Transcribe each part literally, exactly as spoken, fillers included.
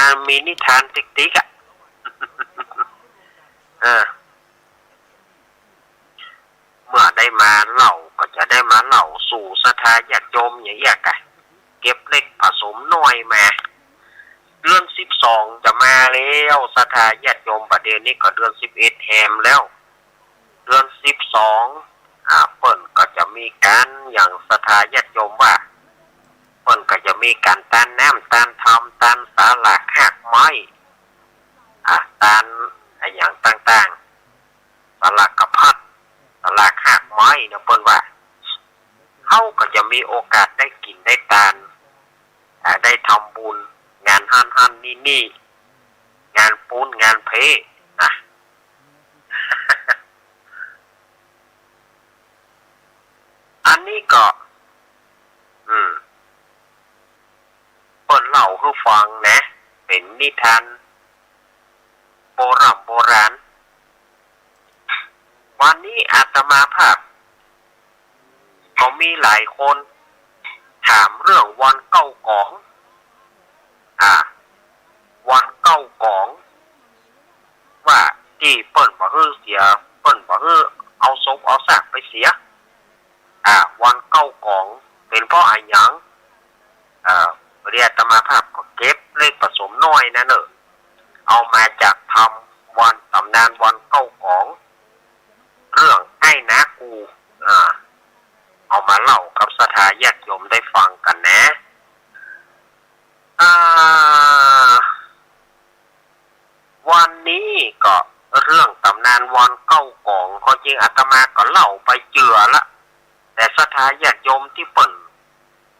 มันมีนิทานติ๊กๆ อะ เออ เมื่อได้มาเล่าก็จะได้มาเล่าสู่ศรัทธาญาติโยมอย่างเอี้ยกะ เก็บเล็กผสมน้อยมา เดือนสิบสองจะมาแล้ว ศรัทธาญาติโยม บ่าเดี่ยวนี้ก็เดือนสิบเอ็ดแฮมแล้ว เดือนสิบสอง อ่า เปิ้นก็จะมีก๋านอย่างศรัทธาญาติโยมว่า เปิ้นก็จะมีก๋านตานน้ำ ตานธรรม ตานสาหลากฮากไม้ อ่า ตานอะหยังต่างๆ สาหลากพัด สาหลากฮากไม้เนาะ เปิ้นว่า เฮาก็จะมีโอกาสได้กิ๋นได้ตาน อ่า ได้ทำบุญ งานหั้นหั้นนี่นี่ งานปู๊น งานเพนะ อันนี้ก็ อืม เปิ้นเล่าหื้อฟังนะ เป๋นนิทานโบร่ำโบราณ วันนี้อาตมาภาพ ก็มีหลายคนถามเรื่องวันเก้ากอง อ่า วันเก้ากอง ว่าตี้เปิ้นบ่หื้อเสีย เปิ้นบ่หื้อเอาศพเอาซากไปเสีย อ่า วันเก้ากอง เป๋นเพราะอะหยัง อ่า วันนี้อาตมาภาพก็เก็บเล็กผสมน้อยนะเน่อ เอามาจากธรรมวัน ต๋ำนานวันเก้ากอง เรื่องไอ้นากู อ่า เอามาเล่ากับศรัทธาญาติโยมได้ฟังกั๋นนะ อ่า วันนี้ก็เรื่องต๋ำนานวันเก้ากอง ความจริงอาตมาก็เล่าไปเจือละ แต่ศรัทธาญาติโยมตี้เปิ้น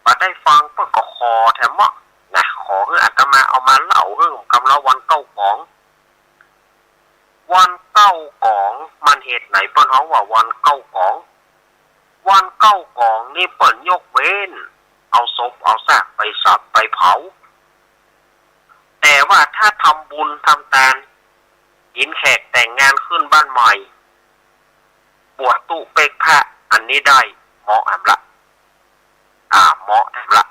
บ่ได้ฟัง เปิ้นก็ขอแถมเนาะนะ ขอหื้ออาตมาเอามาเล่าหื้อกำเล่าวันเก้ากอง วันเก้ากอง มันเหตุไหนเปิ้นฮ้องว่าวันเก้ากอง วันเก้ากองนี่เปิ้นยกเว้นเอาศพเอาซากไปสับไปเผา แต่ว่าถ้าทำบุญทำตาน กิ๋นแขกแต่งงานขึ้นบ้านใหม่ บวชตุ๊เป๊กพระ อันนี้ได้ เหมาะแหมละ อ่า เหมาะแหมละ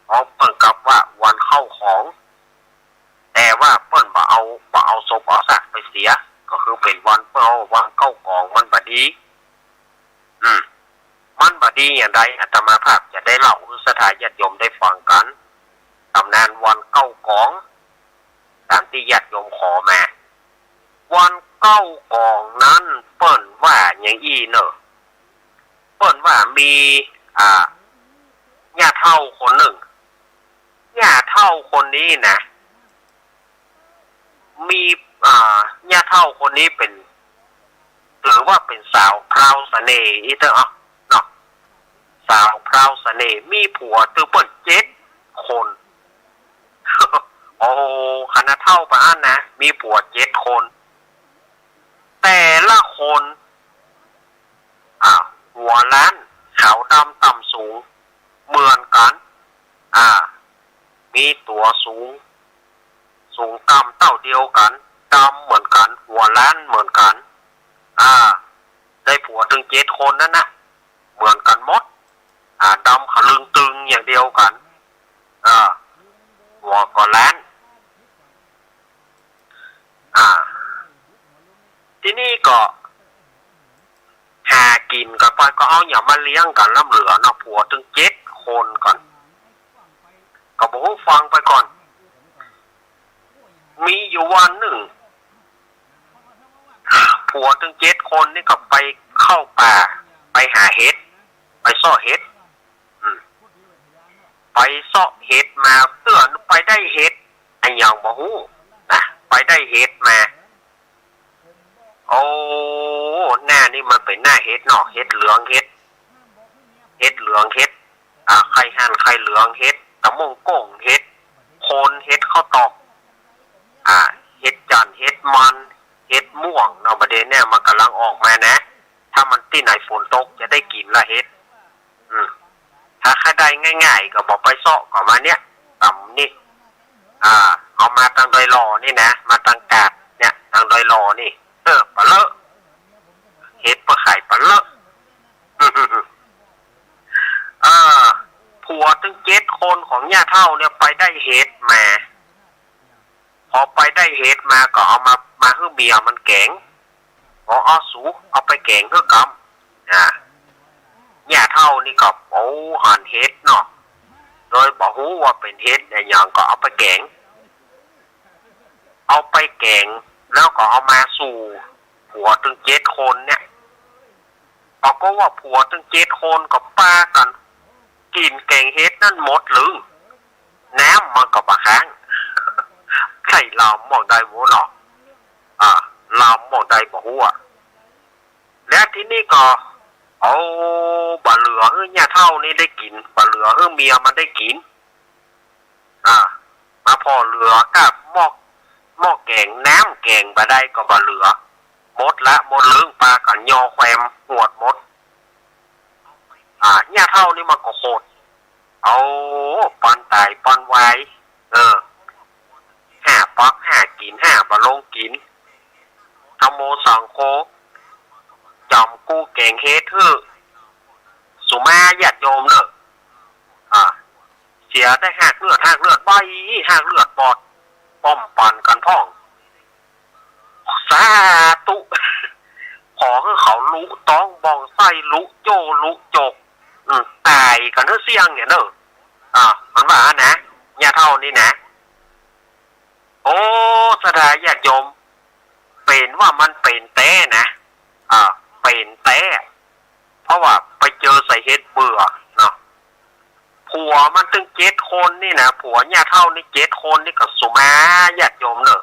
เพราะเปิ้นกลับว่าวันเข้าของ แต่ว่าเปิ้นบ่เอา บ่เอาศพเอาซากไปเสีย ก็คือเป๋นวัน เปิ้นเอาวันเก้ากอง มันบ่ดี อืม มันบ่ดีอย่างใด อาตมาภาพจะได้เล่าหื้อศรัทธาญาติโยมได้ฟังกั๋น ต๋ำนานวันเก้ากอง ต๋ามตี้ญาติโยมขอมา วันเก้ากองนั้นเปิ้นว่าอย่างอี้เน่อ เปิ้นว่ามี อ่า ย่าเฒ่าคนนึ่ง ย่าเฒ่าคนนี้นะ มี อ่า ย่าเฒ่าคนนี้เป๋น ถือว่าเป๋นสาวพราวเสน่ห์อี้เต๊อะเนาะ สาวพราวเสน่ห์ มีผัวตึงเปิ้นเจ็ดคน โอ้ ขนาดเฒ่าปานนั้นนะ มีผัวเจ็ดคน แต่ละคน อ่า หัวล้าน ขาวดำต่ำสูง เหมือนกั๋น อ่า มีตั๋วสูง สูงต่ำเต้าเดียวกั๋น ดำเหมือนกั๋น หัวล้านเหมือนกั๋น อ่า ได้ผัวตึงเจ็ดคนนั้นนะ เหมือนกั๋นหมด อ่า ดำขะลึงตึงอย่างเดียวกั๋น อ่า หัวก็ล้าน อ่า ทีนี้ก็ หากิ๋นกั๋นไป ก็เอาหยังมาเลี้ยงกั๋นล้ำเหลือเนาะ ผัวตึงเจ็ดคนก่อน ก็บ่ฮู้ฟังไปก่อน มีอยู่วันนึ่ง ผัวตึงเจ็ดคนนี่ก็ไปเข้าป่า ไปหาเห็ด ไปเซาะเห็ด อืม ไปเซาะเห็ดมา เตื้อไปได้เห็ดอะหยังบ่ฮู้นะ ไปได้เห็ดมา โอ้ หน้านี่มันเป๋นหน้าเห็ดเนาะ เห็ดเหลือง เห็ด เห็ดเหลือง เห็ด อ่า ไข่ห่าน ไข่เหลือง เห็ดตะม่วงโก้ง เห็ดโคน เห็ดข้าวตอก อ่า เห็ดจั่น เห็ดมัน เห็ดม่วงเนาะ บ่าเดี่ยวนี้มันก่ำลังออกมานะ ถ้ามันตี้ไหนฝนตกจะได้กิ๋นละเห็ด อืม ถ้าใค่ได้ง่ายๆ ก็บ่ไปเซาะ ก็มาเนี่ย ต๋ามนี่ อ่า เอามาตังดอยหล่อนี่นะ มาตังกาดเนี่ย ตังดอยหล่อนี่ เออ ปะเลอะ เห็ดปะไข่ปะเลอะ เออ ผัวตึงเจ็ดคนของย่าเฒ่าเนี่ยไปได้เห็ดมา พอไปได้เห็ดมาก็เอามา มาหื้อเมียมันแกง บอก "อ้อ สู เอาไปแกงหื้อกำ" อ่า ย่าเฒ่านี่ก็ โอ้ หันเห็ดเนาะ โดยบ่ฮู้ว่าเป๋นเห็ดอะหยัง ก็เอาไปแกง เอาไปแกง แล้วก็เอามาสู่ผัวตึงเจ็ดคนเนี่ย ปรากฏว่าผัวตึงเจ็ดคนก็ปากั๋นกิ๋นแกงเห็ดนั้นหมดเลย น้ำมันก็บ่ค้าง ใส่ลำหม่องใดบ่ฮู้เนาะ อ่า ลำหม่องใดบ่ฮู้อะ และทีนี้ก็ เอา บ่เหลือหื้อย่าเฒ่านี่ได้กิ๋น บ่เหลือหื้อเมียมันได้กิ๋น อ่า มาผ่อเหลือกับหม้อ หม้อแกง น้ำแกงบ่ได้ก็บ่เหลือ หมดละ หมดเลิ้ง ปากั๋นยอแควมหวดหมด อ่า ย่าเฒ่านี่มันก็โขด เอา ปอนต๋ายปอนวาย เออ ห้าป๊อกห้ากิ๋น ห้าบ่ลงกิ๋น ทำโมสังโฆ จ๋อมกู้แกงเห็ดหื้อ สุมาญาติโยมเน่อ อ่า เสียได้หากเลือด หากเลือดบ่อย หากเลือดบอด ป้อมปันกั๋นพ่อง สาธุ ขอหื้อเขาลุต๊องบ่องไส้ ลุโจ้ลุจก อืม ต๋ายกั๋นหื้อเสี้ยงเนี่ยเน่อ อ่า มันว่านะ ย่าเฒ่านี่นะ โอ้ ศรัทธาญาติโยม เป๋นว่ามันเป๋นแต๊นะ อ่า เป๋นแต๊ เพราะว่าไปเจอใส่เห็ดเบื่อเนาะ ผัวมันตึงเจ็ดคนนี่นะ ผัวย่าเฒ่านี่เจ็ดคนนี่ก็สุมาญาติโยมเน่อ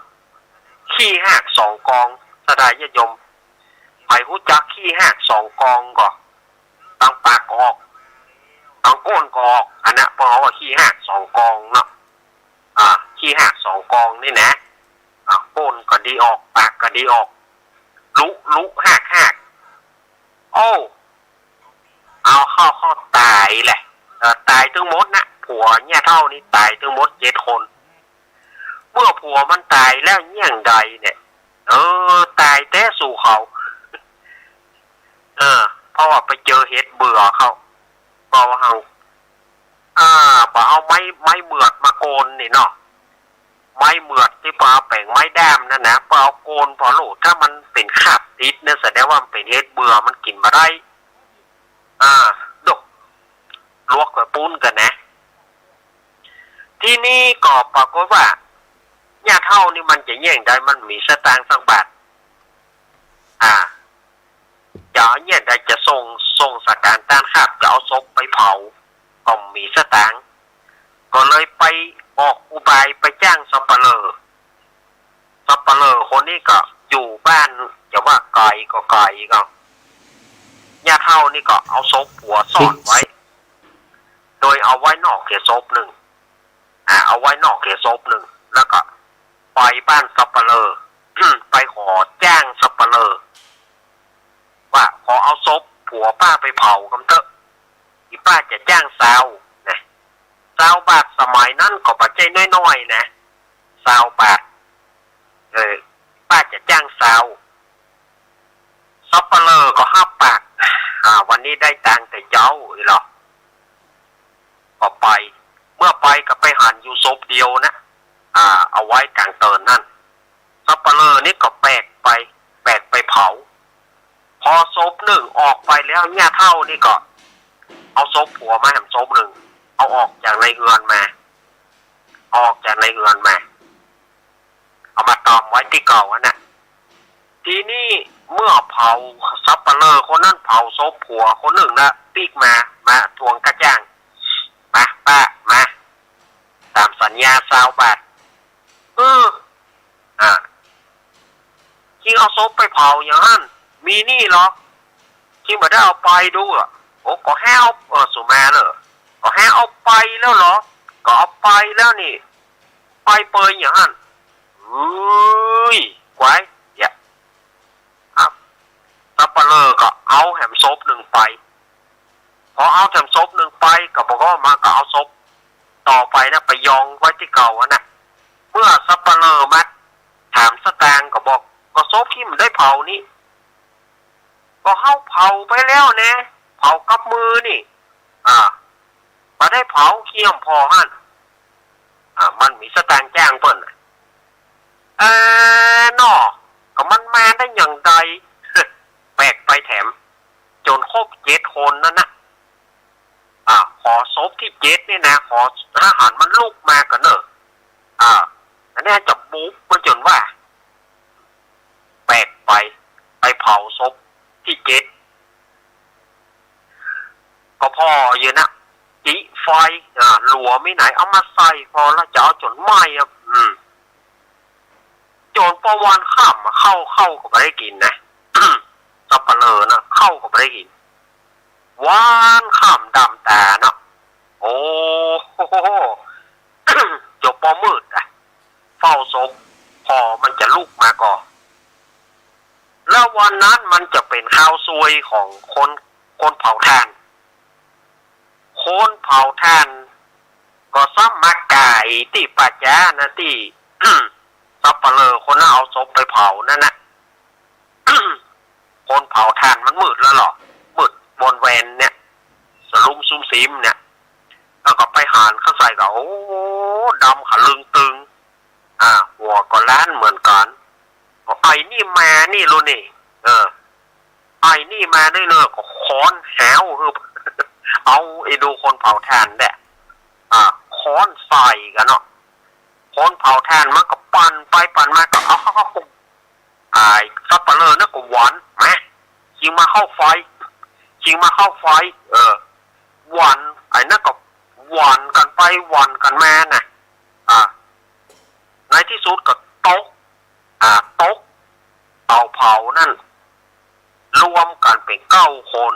ขี้หากสองกอง ศรัทธาญาติโยม ใผฮู้จักขี้หากสองกองก่อ ตังปากก็ออก ตังก้นก็ออก อันนั้นเปิ้นว่าขี้หากสองกองเนาะ อ่า ขี้หากสองกองนี่นะ อ่า ก้นก็ดีออก ปากก็ดีออก ลุลุหากหาก โอ้ เอาเข้า เข้าต๋ายแหละ เออ ต๋ายตึงหมดนะ ผัวย่าเฒ่านี่ต๋ายตึงหมดเจ็ดคน เมื่อผัวมันต๋ายแล้วเยียงใดเนี่ย เออ ต๋ายแต๊สู่เขา เออ เพราะว่าไปเจอเห็ดเบื่อเข้า ก็ว่าหัง อ่า บ่เอาไม้ ไม้เมือดมาโกนนี่เนาะ ไม้เมือดตี้เปิ้นเอาแป๋งไม้ด้ามนั่นนะ เปิ้นเอาโกนผ่อโลด ถ้ามันเป๋นคราบติดเนี่ย แสดงว่ามันเป๋นเห็ดเบื่อ มันกิ๋นบ่ได้ อ่า ดก ลวกไว้ปู๊นกั๋นนะ ทีนี้ก็ปรากฏว่า ย่าเฒ่านี่มันจะเยียงใด มันบ่มีสตางค์สักบาท อ่า จะเอาเยียงใด จะส่ง ส่งสการต้านคาบ จะเอาศพไปเผา ก็บ่มีสตางค์ ก็เลยไปออกอุบายไปจ้างสัปเหร่อ สัปเหร่อคนนี้ก็อยู่บ้าน จะว่าไก๋ก็ไก๋ก็ ย่าเฒ่านี่ก็เอาศพผัวซ่อนไว้ โดยเอาไว้นอกเหียศพนึ่ง อ่า เอาไว้นอกเหียศพนึ่ง แล้วก็ไปบ้านสัปเหร่อ ไปขอจ้างสัปเหร่อ ว่าขอเอาศพผัวป้าไปเผากำเต๊อะ อี่ป้าจะจ้างซาวนะ ซาวบาทสมัยนั้นก็บ่ใจ้น้อยๆ นะ ซาวบาท เออ ป้าจะจ้างซาว สัปเหร่อก็ฮับปาก อ่า วันนี้ได้ตังค์แต่เจ๊าอี้หรอ ก็ไป เมื่อไปก็ไปหันอยู่ศพเดียวนะ อ่า เอาไว้ก๋างเติ่นนั่น สัปเหร่อนี่ก็แบกไป แบกไปเผา พอศพนึ่งออกไปแล้ว ย่าเฒ่านี่ก็เอาศพผัวมาแหมศพนึ่ง เอาออกจากในเฮือนมา เอาออกจากในเฮือนมา เอามาตอมไว้ตี้เก่าอันน่ะ ทีนี้เมื่อเผา สัปเหร่อคนนั้นเผาศพผัวคนนึ่งแล้วปิ๊กมา มาทวงค่าจ้าง มาป้า มา ต๋ามสัญญาซาวบาท เออ อ่า จึงเอาศพไปเผาอย่างหั้น มีหนี้หรอ จึงบ่ได้เอาไปดูอะ โอ้ ก็แฮเอา เออ สุมาเน่อ ก็แฮเอาไปแล้วหรอ ก็เอาไปแล้วนี่ ไปเปยอย่างหั้น เอ้ย ไกว เยียะ อ่ะ สัปเหร่อก็เอาแหมศพนึ่งไป พอเอาแหมศพนึ่งไป ก็ปรากฏว่ามันก็เอาศพต่อไปนะ ไปยองไว้ตี้เก่าอันน่ะ เมื่อสัปเหร่อมาถามสตางค์ก็บอก ก็ศพตี้บ่ได้เผานี่ ก็เฮาเผาไปแล้วแน่ เผากับมือนี่ อ่า บ่ได้เผา เคี้ยมผ่อหั้น อ่า มันบ่มีสตางค์จ้างเปิ้นน่ะ ใจ๋ แปลกไปแถม จ๋นครบเจ็ดคนนั้นนะ อ่า ขอศพตี้เจ็ดนี่นะ ขอทหารมันลุกมาก่อนเน่อ อ่า อันนี้จะบุกมาจ๋นว่า แปลกไป ไปเผาศพตี้เจ็ด ก็ผ่ออยู่นะ จิไฟ อ่า หลัวมีไหนเอามาใส่ ผ่อแล้วจะเอาจ๋นไหม้อะ อืม จ๋นปอวันค่ำอะ ข้าว ข้าวก็บ่ได้กิ๋นนะ สัปเหร่อนะ ข้าวก็บ่ได้กิ๋น วันค่ำดำต๋าเนาะ โอ้โห จ๋นปอมืดอะ เฝ้าศพ ผ่อมันจะลุกมาก่อ แล้ววันนั้นมันจะเป๋นข่าวซวยของคน คนเผาถ่าน คนเผาถ่านก็ซ้ำมาก๋ายตี้ป่าจ๊านะ ตี้ สัปเหร่อคนนั้นเอาศพไปเผานั่นนะ คนเผาถ่านมันมืดแล้วเหรอ มืดบนแวนเนี่ย สะลุมซุ่มซิมเนี่ย แล้วก็ไปหันเข้าใส่ก็ โอ้ ดำขะลึงตึง อ่า หัวก็ล้านเหมือนกั๋น ก็ไอ้นี่มานี่ลูกนี่ เออ ไอ้นี่มาได้เลย ก็ค้อนแหว คือ เอาไอ้ดูคนเผาถ่านเนี่ย อ่า ค้อนใส่กั๋นเนาะ คนเผาถ่านมันก็ปั่นไปปั่นมาก็ เอา ไอ้สัปเหร่อนั่นก็หวั่น มา ชิงมาเข้าไฟ ชิงมาเข้าไฟ เออ หวั่น ไอ้นั่นก็หวั่นกั๋นไปหวั่นกั๋นมานะ อ่า ในตี้สุดก็ตก อ่า ตกเตาเผานั่น รวมกั๋นเป๋นเก้าคน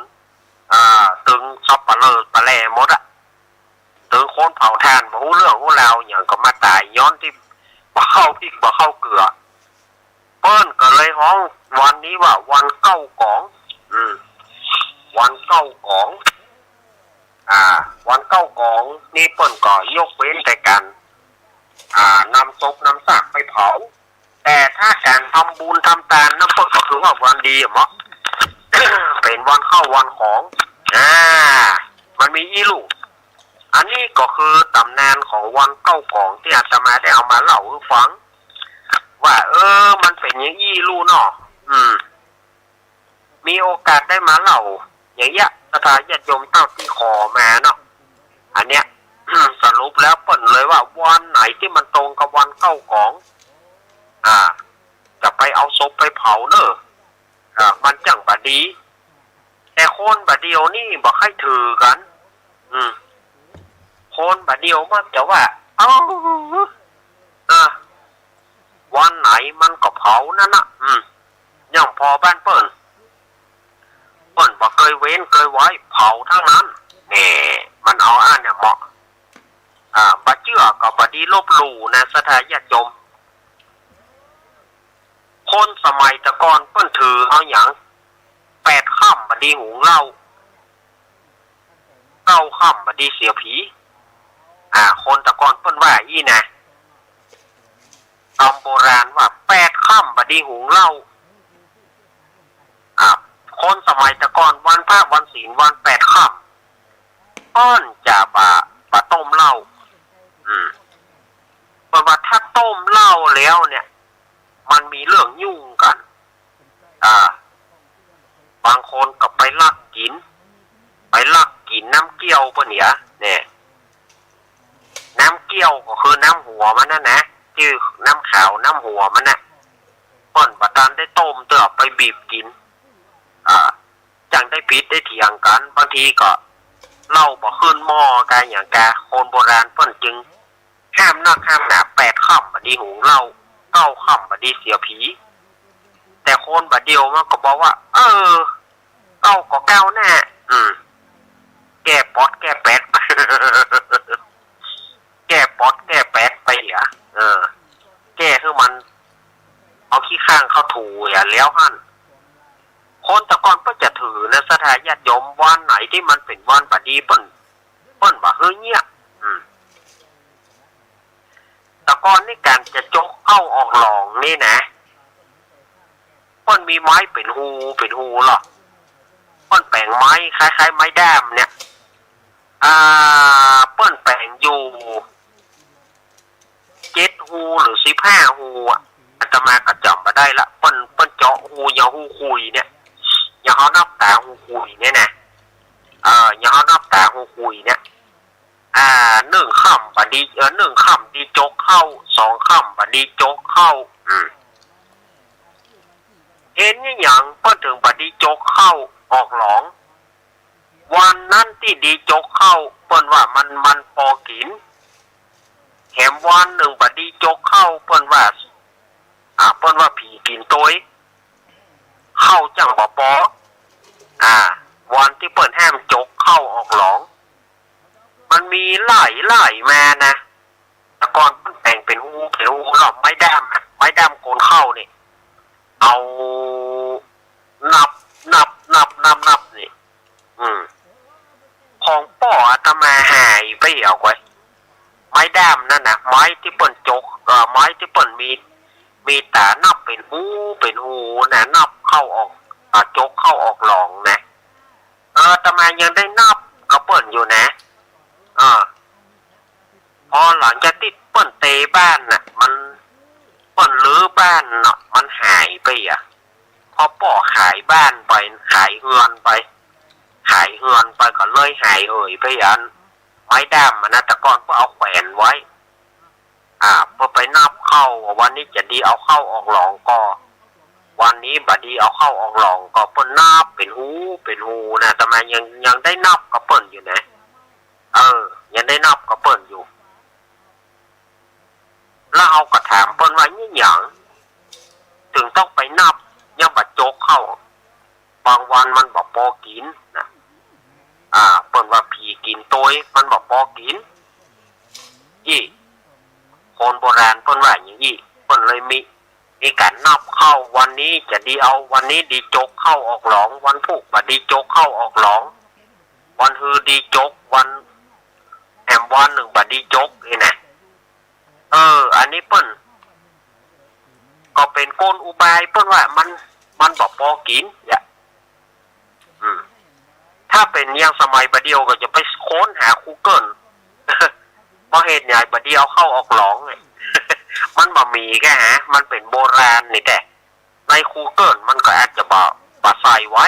อ่า ตึงสัปเหร่อปะแล่หมดอะ ตึงคนเผาถ่านบ่ฮู้เรื่องฮู้ราวหยัง ก็มาต๋ายย้อนตี้บ่เข้าพริกบ่เข้าเกลือ เปิ้นก็เลยฮ้องวันนี้ว่าวันเก้ากอง อืม วันเก้ากอง อ่า วันเก้ากองนี่เปิ้นก็ยกเว้นแต่ก๋าน อ่า นำศพนำซากไปเผา แต่ถ้าก๋านทำบุญทำตานนั้นเปิ้นก็ถือว่าวันดีอะเนาะ เป๋นวันเข้าวันของ อ่า มันมีอี้ลู่ อันนี้ก็คือต๋ำนานของวันเก้ากองตี้อาตมาได้เอามาเล่าหื้อฟัง ว่า เออ มันเป๋นอย่างอี้ลู่เนาะ อืม มีโอกาสได้มาเล่าอย่างเงี้ย ศรัทธาญาติโยมเต้าตี้ขอมาเนาะ อันเนี้ย สรุปแล้วเปิ้นเลยว่าวันไหนตี้มันตรงกับวันเก้ากอง อ่า จะไปเอาศพไปเผาเน่อ อ่า มันจั่งบ่ดี แต่คนบ่าเดี่ยวนี่บ่ใค่ถือกั๋น อืม คนบ่าเดี่ยวมักจะว่า เอ้า อ่า วันไหนมันก็เผานั่นนะ อืม อย่างผ่อบ้านเปิ้น เปิ้นบ่เกยเว้นเกยไว้ เผาตังนั้น แหม มันเอาอันเนี่ยเหมาะ อ่า บ่เจื้อก็บ่ดีลบหลู่นะ ศรัทธาญาติโยม คนสมัยแต่ก่อนเปิ้นถือเอาหยัง แปดค่ำบ่ดีหุงเหล้า เก้าค่ำบ่ดีเสียผี อ่า คนแต่ก่อนเปิ้นว่าอี้นะ กำโบราณว่าแปดค่ำบ่ดีหุงเหล้า อ่า คนสมัยแต่ก่อนวันพระวันศีลวันแปดค่ำ เปิ้นจะบ่ บ่ต้มเหล้า อืม เปิ้นว่าถ้าต้มเหล้าแล้วเนี่ย มันมีเรื่องยุ่งกั๋น อ่า บางคนก็ไปลักกิ๋น ไปลักกิ๋นน้ำเกี้ยวเปิ้นเหีย เนี่ย น้ำเกี้ยวก็คือน้ำหัวมันนั่นนะ จื้อน้ำขาวน้ำหัวมันน่ะ เปิ้นบ่ตันได้ต้มเตื้อ ไปบีบกิ๋น อ่า จั่งได้ผิดได้เถียงกั๋น บางทีก็เหล้าบ่ขึ้นหม้อกาหยังกา คนโบราณเปิ้นจึงห้ามนักห้ามหนา แปดค่ำบ่ดีหุงเหล้า เก้าค่ำบ่ดีเสียผี แต่คนบ่าเดี่ยวมันก็บอกว่า เออ เก้าก็เก้าแน่ อืม แก้ป๊อดแก้แป๊ด แก้ป๊อดแก้แป๊ดไปเหีย เออ แก้หื้อมัน เอาขี้ข้างเข้าถูเหียแล้วหั้น คนแต่ก่อนเปิ้นจะถือนะ ศรัทธาญาติโยม วันไหนตี้มันเป๋นวันบ่ดีเปิ้น เปิ้นบ่หื้อเยียะ อืม แต่ก่อนนี่ก๋านจะจกเข้าออกหลองนี่นะ เปิ้นมีไม้เป๋นฮูเป๋นฮูลอ เปิ้นแป๋งไม้คล้ายๆ ไม้ด้ามเนี่ย อ่า เปิ้นแป๋งอยู่เจ็ดฮูหรือสิบห้าฮูอะ อาตมาก็จ๋ำบ่ได้ละ เปิ้น เปิ้น เจาะฮู อย่างฮูขุยเนี่ย อย่างเฮานับต๋าฮูขุยเนี่ยนะ เออ อย่างเฮานับต๋าฮูขุยเนี่ย อ่า นึ่งค่ำบ่ดี เออ นึ่งค่ำดีจกเข้า สองค่ำบ่ดีจกเข้า อืม เหตุหยังเปิ้นเถิงบ่ดีจกเข้าออกหลอง วันนั้นตี้ดีจกเข้า เปิ้นว่ามัน มันปอกิ๋น แหมวันนึ่งบ่ดีจกเข้า เปิ้นว่า อ่า เปิ้นว่าผีกิ๋นตวย เข้าจั่งบ่ปอ อ่า วันตี้เปิ้นห้ามจกเข้าออกหลอง มันมีหลาย หลายมานะ แต่ก่อนมันแบ่งเป๋นฮู เป๋นฮู แล้วไม้ด้าม ไม้ด้ามโกนเข้านี่ เอานับ นับ นับ นับ นับนี่ อืม ของป้ออาตมาหายไปแล้วเว้ย ไม้ด้ามนั้นนะ ไม้ตี้เปิ้นจก เอ่อ ไม้ตี้เปิ้นมี มีต๋านับเป๋นฮู เป๋นฮูนะ นับเข้าออก อ่า จกเข้าออกหลองนะ เออ อาตมายังได้นับกับเปิ้นอยู่นะ เออ พอหลังจากตี้เปิ้นเตบ้านน่ะ มัน เปิ้นรื้อบ้านเนาะ มันหายไปอะ พอป้อขายบ้านไป ขายเฮือนไป ขายเฮือนไปก็เลยหายเหยไปอัน ไม้ด้ามมันนะ แต่ก่อนเปิ้นเอาแขวนไว้ อ่า เปิ้นไปนับเข้า วันนี้จะดีเอาเข้าออกหลองก่อ วันนี้บ่ดีเอาเข้าออกหลองก่อ เปิ้นนับเป๋นฮู เป๋นฮูนะ อาตมายัง ยังได้นับกับเปิ้นอยู่นะ เออ ยังได้นับกับเปิ้นอยู่ แล้วเฮาก็ถามเปิ้นว่า เยียะหยังเถิงต้องไปนับ ยังบ่จกเข้า บางวันมันบ่ปอกิ๋นนะ อ่า เปิ้นว่าผีกิ๋นตวย มันบ่ปอกิ๋น อี้ คนโบราณเปิ้นว่าอย่างอี้ เปิ้นเลยมี มีก๋านนับเข้า วันนี้จะดีเอา วันนี้ดีจกเข้าออกหลอง วันพูกบ่ดีจกเข้าออกหลอง วันฮือดีจก วัน แหมวันนึ่งบ่ดีจก นี่นะ เออ อันนี้เปิ้น ก็เป๋นกลอุบายเปิ้นว่ามัน มันบ่ปอกิ๋น เยียะ อืม ถ้าเป๋นอย่างสมัยบ่าเดี่ยวก็จะไปค้นหากูเกิล บ่าเหตุหยังบ่ดีเอาเข้าออกหลอง มันบ่มีแกฮะ มันเป๋นโบราณนี่แต๊ ในกูเกิลมันก็อาจจะบ่ บ่ใส่ไว้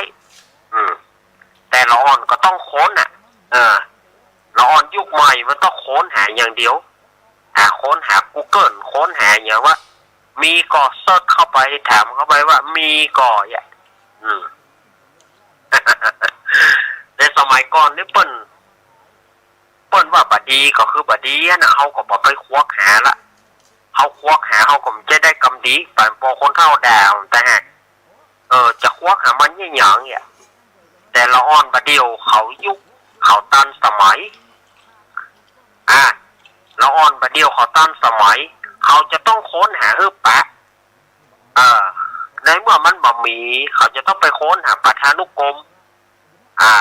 อืม แต่ละอ่อนก็ต้องค้นน่ะ เออ ละอ่อนยุคใหม่มันต้องค้นหาอย่างเดียว หาค้นหากูเกิล ค้นหาอย่างว่า มีก่อ เซิร์ชเข้าไป ถามเข้าไปว่ามีก่อ เยียะ อืม ในสมัยก่อนนี่เปิ้น เปิ้นว่าบ่ดีก็คือบ่ดีอะนะ เฮาก็บ่ไปควักหาละ เฮาควักหาเฮาก็บ่จะได้กำดี ปานปอคนเฒ่าด่า แต่หาก เออ จะควักหามันเยียะหยังเนี่ย แต่ละอ่อนบ่าเดี่ยวเขายุค เขาตันสมัย อ่ะ ละอ่อนบ่าเดี่ยวเขาตันสมัย เขาจะต้องค้นหาหื้อปะ เออ ในเมื่อมันบ่มี เขาจะต้องไปค้นหาปะทานุกรม อ่า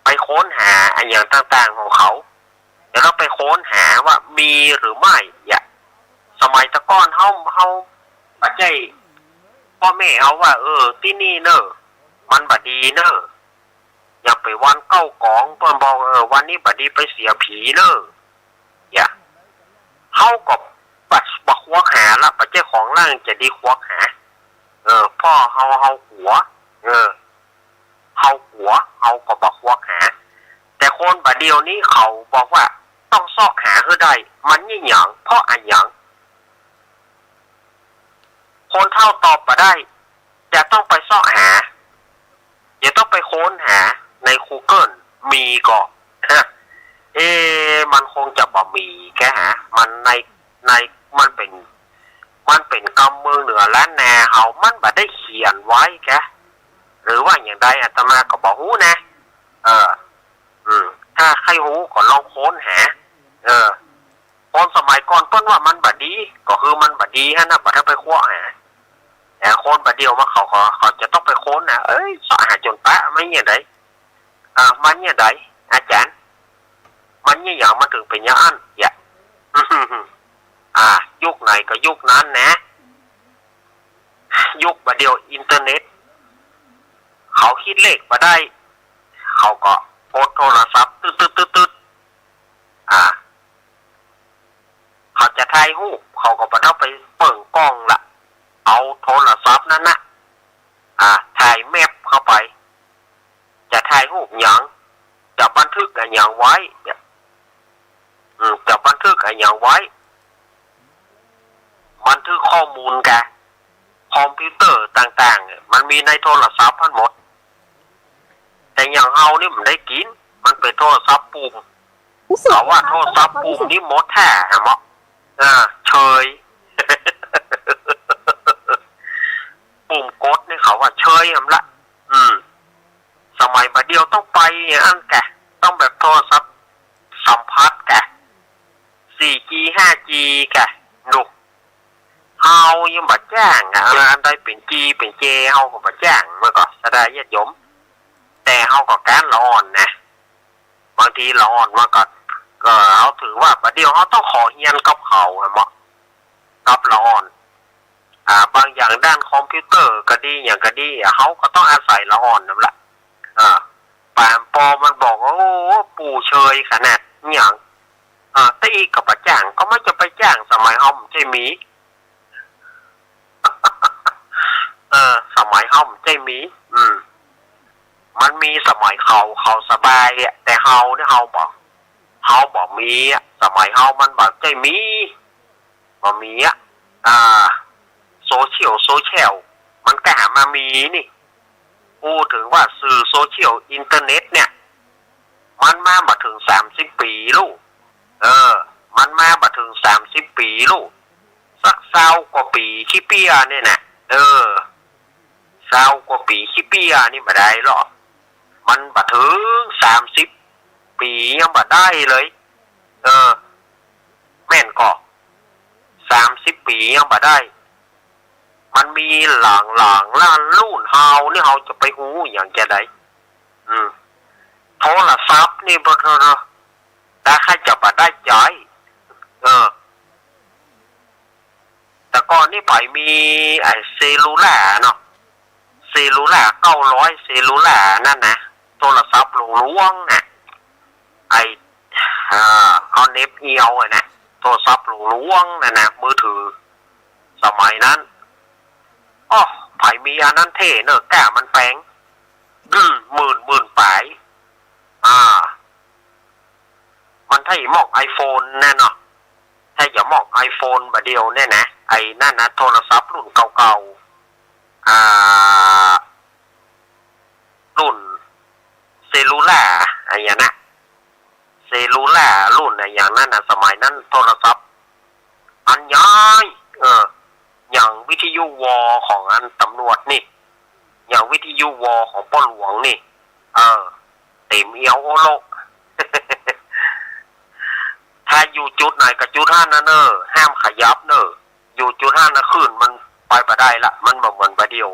ไปค้นหาอะหยังต่างๆ ของเขา เดี๋ยวต้องไปค้นหาว่ามีหรือไม่ เยียะ สมัยแต่ก่อนเฮา เฮาบ่ใจ้ ป้อแม่เฮาว่า เออ ตี้นี่เน่อ มันบ่ดีเน่อ อย่าไปวันเก้ากอง เปิ้นบอก เออ วันนี้บ่ดีไปเสียผีเน่อ เยียะ เฮาก็บ่ บ่ควักหาละ บ่ใจ้ของหลังจะดีควักหา เออ เพราะเฮา เฮากั๋ว เออ เฮากั๋ว เฮาก็บ่ควักหา แต่คนบ่าเดี่ยวนี้เขาบอกว่าต้องเซาะหาหื้อได้ มันเยียะหยัง เพราะอะหยัง คนเฒ่าตอบบ่ได้ จะต้องไปเซาะหา จะต้องไปค้นหาในกูเกิล มีก่อ เอ๊ะ มันคงจะบ่มีแกฮะ มันใน ใน มันเป๋น มันเป๋นกำเมืองเหนือล้านนาเฮา มันบ่ได้เขียนไว้แก หรือว่าอย่างใด อาตมาก็บ่ฮู้นะ เออ อืม ถ้าใค่ฮู้ก็ลองค้นหา เออ คนสมัยก่อนเปิ้นว่ามันบ่ดี ก็คือมันบ่ดีหั้นนะ บ่ต้องไปควักหา แต่คนบ่าเดี่ยวมาเขาก็ เขาจะต้องไปค้นนะ เอ้ย เซาะหาจ๋นปะ มันเยียะใด อ่า มันเยียะใด อาจ๋ารย์ มันเยียะหยัง มันเถิงเป๋นอย่างอั้น เยียะ อ่า ยุคไหนก็ยุคนั้นนะ ยุคบ่าเดี่ยวอินเทอร์เน็ต เขาคิดเลขบ่ได้ เขาก็กดโทรศัพท์ ตึ๊ดๆๆๆ อ่า เขาจะถ่ายรูป เขาก็บ่ต้องไปเปิดกล้องละ เอาโทรศัพท์นั้นนะ ว้เนี่ย อืม จะบันทึกอะหยังไว้ บันทึกข้อมูลกะ คอมพิวเตอร์ต่างๆ มันมีในโทรศัพท์หั้นหมด แต่อย่างเฮานี่มันได้กิ๋น มันเป๋นโทรศัพท์ปุ่ม เขาว่าโทรศัพท์ปุ่มนี่หมดแท้อะเนาะ เออ เชย ปุ่มกดนี่เขาว่าเชยอำละ อืม สมัยบ่าเดี่ยวต้องไปอย่างนั้นแกะ ต้องแบบโทรศัพท์สัมผัสแกะ สี่จี ห้าจี แกะ ดู เฮายังบ่จ้างอะ อันใดเป๋นจีเป๋นเจ เฮาก็บ่จ้าง มันก็สะดายญาติโยม แต่เฮาก็ก้านละอ่อนนะ บางทีละอ่อนมันก็ ก็เฮาถือว่าบ่าเดี่ยวเฮาต้องขอเฮียนกับเขาอะเนาะ กับละอ่อน อ่า บางอย่างด้านคอมพิวเตอร์ก็ดี หยังก็ดีอะ เฮาก็ต้องอาศัยละอ่อนนั่นแหละ อ่า ปานปอมันบอกว่า โอ้ ปู่เชยขนาดหยัง อ่า แต่อีกก็บ่จ้าง ก็มันจะไปจ้าง สมัยเฮามันจะมี เออ สมัยเฮามันจะมี อืม มันมีสมัยเขา เขาสบายอะ แต่เฮาเนี่ยเฮาบ่ เฮาบ่มีอะ สมัยเฮามันบ่ใจ้มี บ่มีอะ อ่า โซเชียล โซเชียล มันก็หามามีนี่ พูดถึงว่าสื่อโซเชียล อินเทอร์เน็ตเนี่ย มันมาบ่ถึงสามสิบปี๋ลูก เออ มันมาบ่ถึงสามสิบปี๋ลูก สักซาวกว่าปี๋ขี้เปี้ยเนี่ยนะ เออ ซาวกว่าปี๋ขี้เปี้ยนี่บ่ได้หรอก มันบ่ถึงสามสิบปี๋ยังบ่ได้เลย เออ แม่นก่อ สามสิบปี๋ยังบ่ได้ มันมีหลังๆ ล้านรุ่น เฮานี่เฮาจะไปฮู้หยังจะใด อืม โทรศัพท์นี่บ่ ถ้าใค่จะบ่ได้ใจ๊ เออ แต่ก่อนนี่ใผมีไอ้เซลลูล่าเนาะ เซลลูล่าเก้าร้อย เซลลูล่านั่นนะ โทรศัพท์หลวงๆ น่ะ ไอ้ อ่า เอาเหน็บเอวอะนะ โทรศัพท์หลวงๆ นั่นนะ มือถือ สมัยนั้น อ้อ ใผมีอันนั้นเท่เนอะ ก้ามันแปง อืม หมื่น หมื่นป๋าย อ่า มันถ้าอีหม่องไอโฟนแน่เนาะ ถ้าอย่าหม่องไอโฟนบ่าเดี่ยวเนี่ยนะ ไอ้นั่นนะ โทรศัพท์รุ่นเก่าๆ อ่า รุ่นเซลลูล่า อะหยังนะ เซลลูล่ารุ่นอะหยังนั้นนะ สมัยนั้นโทรศัพท์อันใหญ่ เออ อย่างวิทยุวอของอันต๋ำรวจนี่ อย่างวิทยุวอของป้อหลวงนี่ เออ เต๋มเอวโอโละ ถ้าอยู่จุดไหนก็จุดหั้นนะเน่อ ห้ามขยับเน่อ อยู่จุดหั้นนะ คลื่นมันไปบ่ได้ละ มันบ่เหมือนบ่าเดี่ยว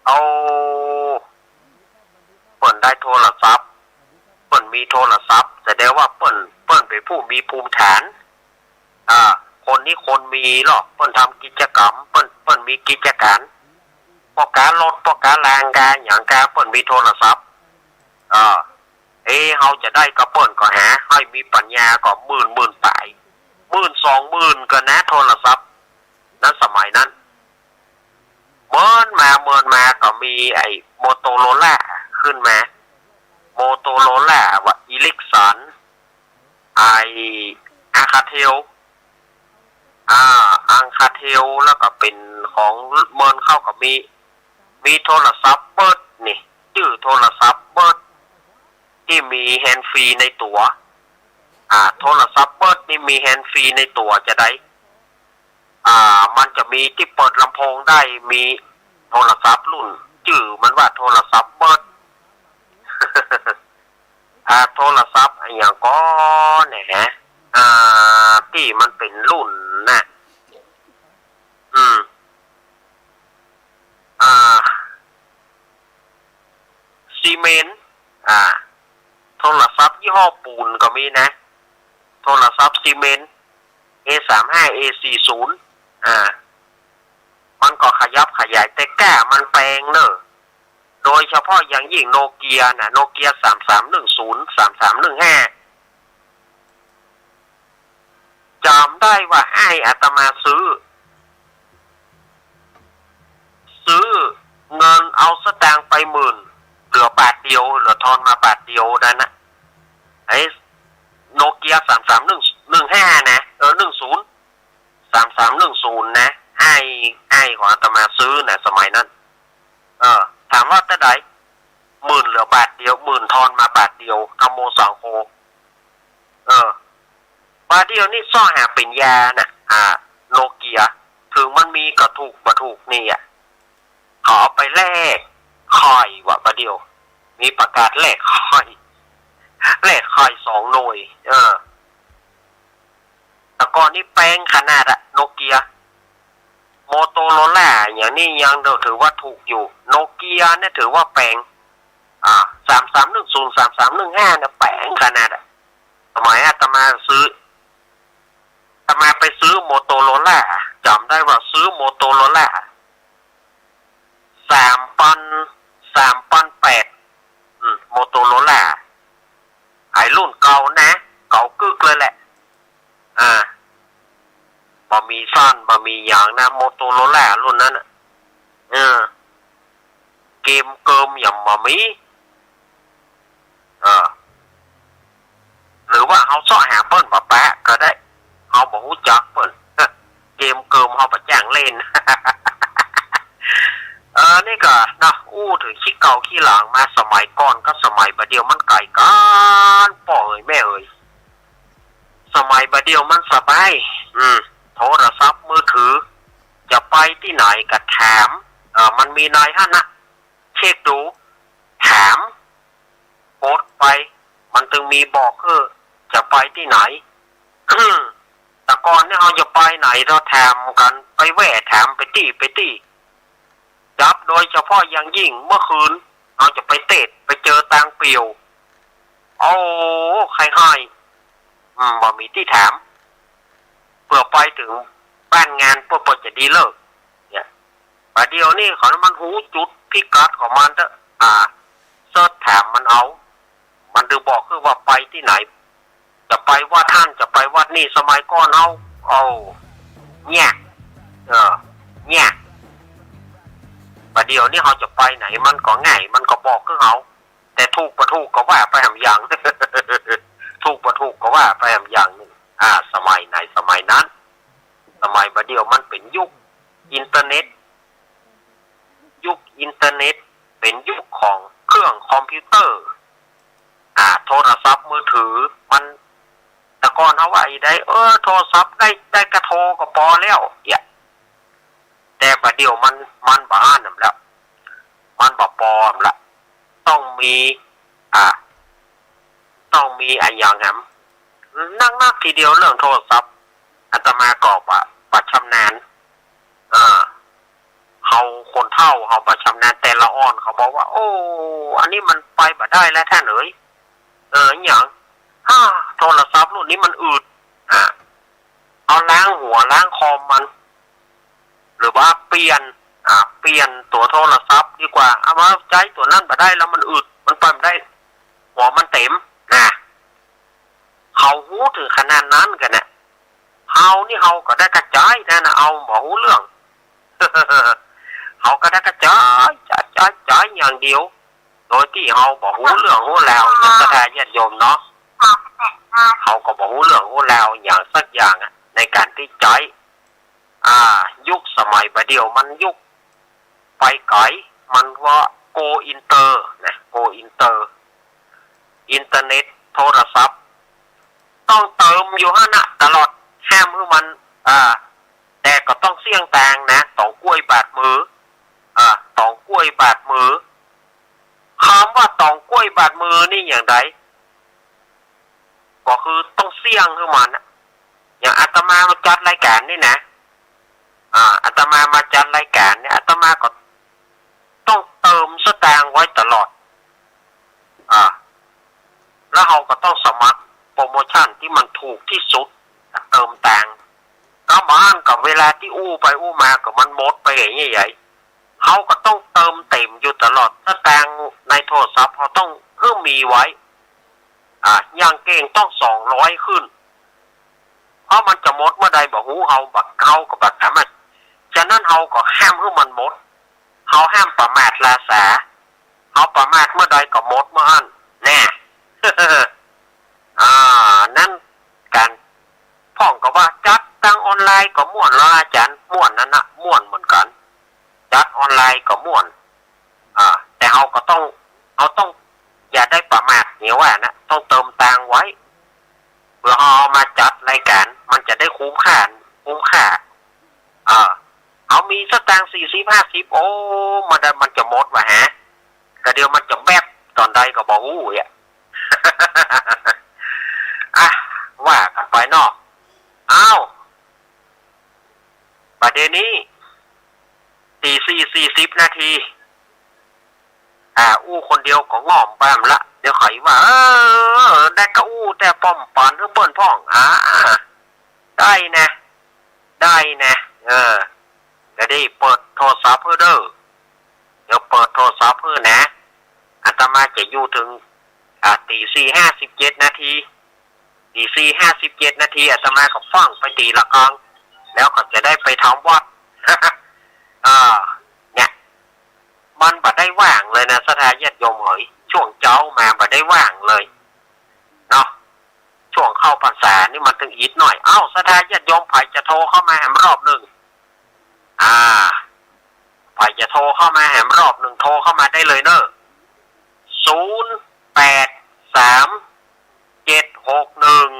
เอา เปิ้นได้โทรศัพท์ เปิ้นมีโทรศัพท์ แสดงว่าเปิ้น เปิ้นเป๋นผู้มีภูมิฐาน อ่า คนนี้คนมีเนาะ เปิ้นทำกิจกรรม เปิ้น เปิ้นมีกิจการ ป้อก๋ารถ ป้อก๋ารางก๋าหยังก๋า เปิ้นมีโทรศัพท์ อ่า เอ เฮาจะได้กับเปิ้นก็หา ใค่มีปัญญาก็หมื่น หมื่นป๋าย หมื่น สองหมื่น ก็นะ โทรศัพท์ นั้นสมัยนั้น เมินมา เมินมาก็มีไอ้โมโตโรล่าขึ้นมา โมโตโรล่า ว่า อีริกสัน ไอ้ อัลคาเทล อ่า อัลคาเทล แล้วก็เป๋นของเมินเข้าก็มี มีโทรศัพท์เบิร์ดนี่ จื้อโทรศัพท์เบิร์ด ตี้มีแฮนด์ฟรีในตั๋ว อ่า โทรศัพท์เบิร์ดนี่มีแฮนด์ฟรีในตั๋วจะใด อ่า มันจะมีตี้เปิดลำโพงได้ มีโทรศัพท์รุ่น จื้อมันว่าโทรศัพท์เบิร์ด อ่า โทรศัพท์อะหยังก่อแหนะ อ่า ตี้มันเป๋นรุ่นน่ะ อืม อ่า ซีเมนต์ อ่า โทรศัพท์ยี่ห้อปูนก็มีนะ โทรศัพท์ซีเมนต์ เอสามห้า เอสี่ศูนย์ อ่า มันก็ขยับขยาย แต่ก้ามันแปงเน่อ โดยเฉพาะอย่างยิ่งโนเกียน่ะ โนเกียสามสามหนึ่งศูนย์ สามสามหนึ่งห้า จ๋ำได้ว่าอ้ายอาตมาซื้อ ซื้อ เงินเอาสตางค์ไปหมื่น เหลือบาทเดียว เหลือทอนมาบาทเดียวนั้นนะ นึ่งห้านะ เออ หนึ่งศูนย์ สามสามหนึ่งศูนย์ นะ อ้าย อ้ายของอาตมาซื้อนะ สมัยนั้น เออ ถามว่าเต้าใด หมื่นเหลือบาทเดียว หมื่นทอนมาบาทเดียว ธัมโมสังโฆ เออ บาดเดียวนี้เซาะหาเป๋นยาน่ะ อ่า โนเกีย เถิงมันมีก็ถูกบ่ถูกนี่อะ เขาเอาไปแลกคอยว่ะ บาดเดียว มีประกาศแลกคอย แลกคอยสองหน่วย เออ แต่ก่อนนี้แปงขนาดอะ โนเกีย โมโตโรล่าอย่างนี้ยังถือว่าถูกอยู่ โนเกียเนี่ยถือว่าแปง อ่า สามสามหนึ่งศูนย์ สามสามหนึ่งห้า เนี่ยแปงขนาดอะ สมัยอาตมาซื้อ อาตมาไปซื้อโมโตโรล่า จ๋ำได้ว่าซื้อโมโตโรล่า สามปัน สามปันแปด อืม โมโตโรล่า ไอ้รุ่นเก่านะ เก่ากึ๊กเลยแหละ อ่า บ่มีซ่อน บ่มีหยังนะ โมโตโรล่ารุ่นนั้นน่ะ เออ เกมเกิมยังบ่มี เออ หรือว่าเฮาเซาะหาเปิ้นบ่ปะก็ได้ เฮาบ่ฮู้จักเปิ้น เกมเกิมเฮาบ่จ้างเล่น เออ นี่ก็เนาะ อู้เถิงขี้เก่าขี้หลังมา สมัยก่อนกับสมัยบาดเดี่ยวมันไก๋กั๋น ป้อเอ๋ยแม่เอ๋ย สมัยบาดเดี่ยวมันสบาย อืม โทรศัพท์มือถือ จะไปตี้ไหนก็ถาม เออ มันมีในหั้นนะ เช็คดู ถาม กดไป มันตึงมีบอก เออ จะไปตี้ไหน แต่ก่อนเนี่ยเฮาจะไปไหน เฮาถามกั๋น ไปแว่ถาม ไปตี้ ไปตี้ จับโดยเฉพาะอย่างยิ่งเมื่อคืน เฮาจะไปเตด ไปเจอตางเปี่ยว โอ้ ใค่ฮ้าย อืม บ่มีตี้ถาม เปื้อไปเถิงบ้านงานเปิ้น เปิ้นจะดีเลิก เนี่ย บาดเดี่ยวนี้เขามันฮู้จุดพิกัดของมันเต๊อะ อ่า เซิร์ชถามมันเอา มันตึงบอกคือว่าไปตี้ไหน จะไปวัดหั้น จะไปวัดนี่ สมัยก่อนเฮา เอา เนี่ย เออ เนี่ย บาดเดี่ยวนี้เฮาจะไปไหน มันก็ง่าย มันก็บอกคือเฮา แต่ถูกบ่ถูกก็ว่าไปแหมอย่าง ถูกบ่ถูกก็ว่าไปแหมอย่างนึ่ง อ่า สมัยไหน สมัยนั้น สมัยบาดเดี่ยวมันเป๋นยุคอินเทอร์เน็ต ยุคอินเทอร์เน็ต เป๋นยุคของเครื่องคอมพิวเตอร์ อ่า โทรศัพท์มือถือ มัน แต่ก่อนเฮาว่าอีใด เออ โทรศัพท์ได้ ได้กะโทรก็ปอแล้ว เนี่ย แต่บาดเดี่ยวมัน มันบ่อั้นนำแล้ว มันบ่ปอแล้ว ต้องมี อ่า ต้องมีอะหยังแหม นักๆ ทีเดียวเรื่องโทรศัพท์ อาตมาก็บ่ บ่ชำนาญ อ่า เฮาคนเฒ่าเฮาบ่ชำนาญ แต่ละอ่อนเขาบอกว่า โอ้ อันนี้มันไปบ่ได้แล้วท่านเอ๋ย เออ อะหยัง ฮ่า โทรศัพท์รุ่นนี้มันอืด อ่า เอาล้างหัวล้างคอมมัน หรือว่าเปลี่ยน อ่า เปลี่ยนตั๋วโทรศัพท์ดีกว่า เอามาใจ๊ตั๋วนั้นบ่ได้แล้ว มันอืด มันไปบ่ได้ หัวมันเต็ม นะ เขาฮู้เถิงขนาดนั้นกั๋นนะ เฮานี่เฮาก็ได้กระจายนะ นะ เอาบ่ฮู้เรื่อง เฮาก็ได้กระจาย จาย จาย จายอย่างเดียว โดยตี้เฮาบ่ฮู้เรื่องฮู้ราว อย่างศรัทธาญาติโยมเนาะ เฮาก็บ่ฮู้เรื่องฮู้ราวหยังสักอย่างอะ ในก๋านตี้ใจ๊ อ่า ยุคสมัยบาดเดี่ยวมันยุคไปไก๋ มันว่า go inter นะ go inter อินเทอร์เน็ต โทรศัพท์ ต้องเติมอยู่หั้นน่ะตลอด ห้ามหื้อมัน อ่า แต่ก็ต้องเสี่ยงตางนะ ตองก๊วยบาดมือ อ่า ตองก๊วยบาดมือ กำว่าตองก๊วยบาดมือนี่อย่างใด ก็คือต้องเสี่ยงหื้อมันน่ะ อย่างอาตมามาจัดรายก๋านนี่นะ อ่า อาตมามาจัดรายก๋านเนี่ย อาตมาก็ต้องเติมสตางค์ไว้ตลอด อ่า แล้วเฮาก็ต้องสมัครโปรโมชั่นตี้มันถูกตี้สุด เติมตางค์ ก็บ่อั้นก็เวลาตี้อู้ไปอู้มาก็มันหมดไปใหญ่ๆ เฮาก็ต้องเติมเต็มอยู่ตลอด สตางค์ในโทรศัพท์เฮาต้องหื้อมีไว้ อ่า อย่างเก่งต้องสองร้อยขึ้น เพราะมันจะหมดเมื่อใดบ่ฮู้ เฮาบ่ เฮาก็บ่สามารถ ฉะนั้นเฮาก็ห้ามหื้อมันหมด เฮาห้ามประมาทลาสา เฮาประมาทเมื่อใดก็หมดเมื่ออั้น แน่ อ่า นั้นก๋าน ก็ว่าจัดตางออนไลน์ก็ม่วนลออาจ๋ารย์ ม่วนนั่นนะ ม่วนเหมือนกั๋น จัดออนไลน์ก็ม่วน อ่า แต่เฮาก็ต้อง เฮาต้องอย่าได้ประมาทเนี่ยว่านะ ต้องเติมตางไว้ เปื้อเฮาเอามาจัดรายก๋าน มันจะได้คุ้มค่า คุ้มค่า เออ เฮามีสตางค์สี่สิบห้าสิบ โอ้ มันได้ มันจะหมดวะฮะ ก็เดี๋ยวมันจะแบดต๋อนใดก็บ่ฮู้อะ อ่ะ ว่ากั๋นไปเนาะ อ้าว บ่าเดี่ยวนี้ ตีสี่สี่สิบนาที อ่า อู้คนเดียวก็ง่อมไปละ เดี๋ยวใค่ว่า เออ ได้ก็อู้แต่ป้อมปานหื้อเปิ้นพ่อง อ่า ได้นะ ได้นะ เออ ก็ได้เปิดโทรศัพท์หื้อเด้อ เดี๋ยวเปิดโทรศัพท์หื้อนะ อาตมาจะอยู่เถิง อ่า ตีสี่ห้าสิบเจ็ดนาที ตีสี่ห้าสิบเจ็ดนาที อาตมาก็ฟั่งไปตีละกอง แล้วก็จะได้ไปทำวัตร เออ เนี่ย มันบ่ได้ว่างเลยนะ ศรัทธาญาติโยมเหย ช่วงเจ๊ามาบ่ได้ว่างเลย เนาะ ช่วงเข้าพรรษานี่มันตึงอิดหน่อย เอ้า ศรัทธาญาติโยมใผจะโทรเข้ามาแหมรอบนึ่ง อ่า ใผจะโทรเข้ามาแหมรอบนึ่ง โทรเข้ามาได้เลยเน่อ ศูนย์แปดสาม เจ็ดหกหนึ่ง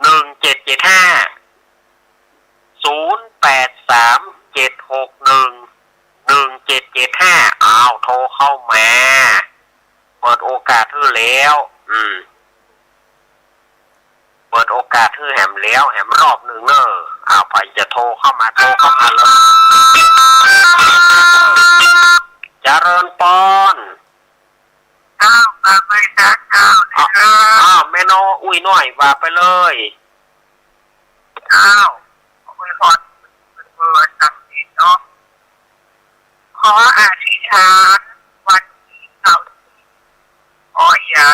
หนึ่งเจ็ดเจ็ดห้า ศูนย์แปดสาม เจ็ดหกหนึ่ง หนึ่งเจ็ดเจ็ดห้า อ้าว โทรเข้ามา เปิดโอกาสหื้อแล้ว อืม เปิดโอกาสหื้อแหมแล้ว แหมรอบนึ่งเน่อ อ้าว ใผจะโทรเข้ามา โทรเข้ามาเลย เจริญปอน เจ้า กราบไหว้พระเจ้า อ้าว เจ้า อ้าว แม่น้อย อุ๊ยน้อย ว่าไปเลย เจ้า อวยพรเปิดเปิดสักทีเนาะ ขออธิษฐานวันที่เก้า ขออย่า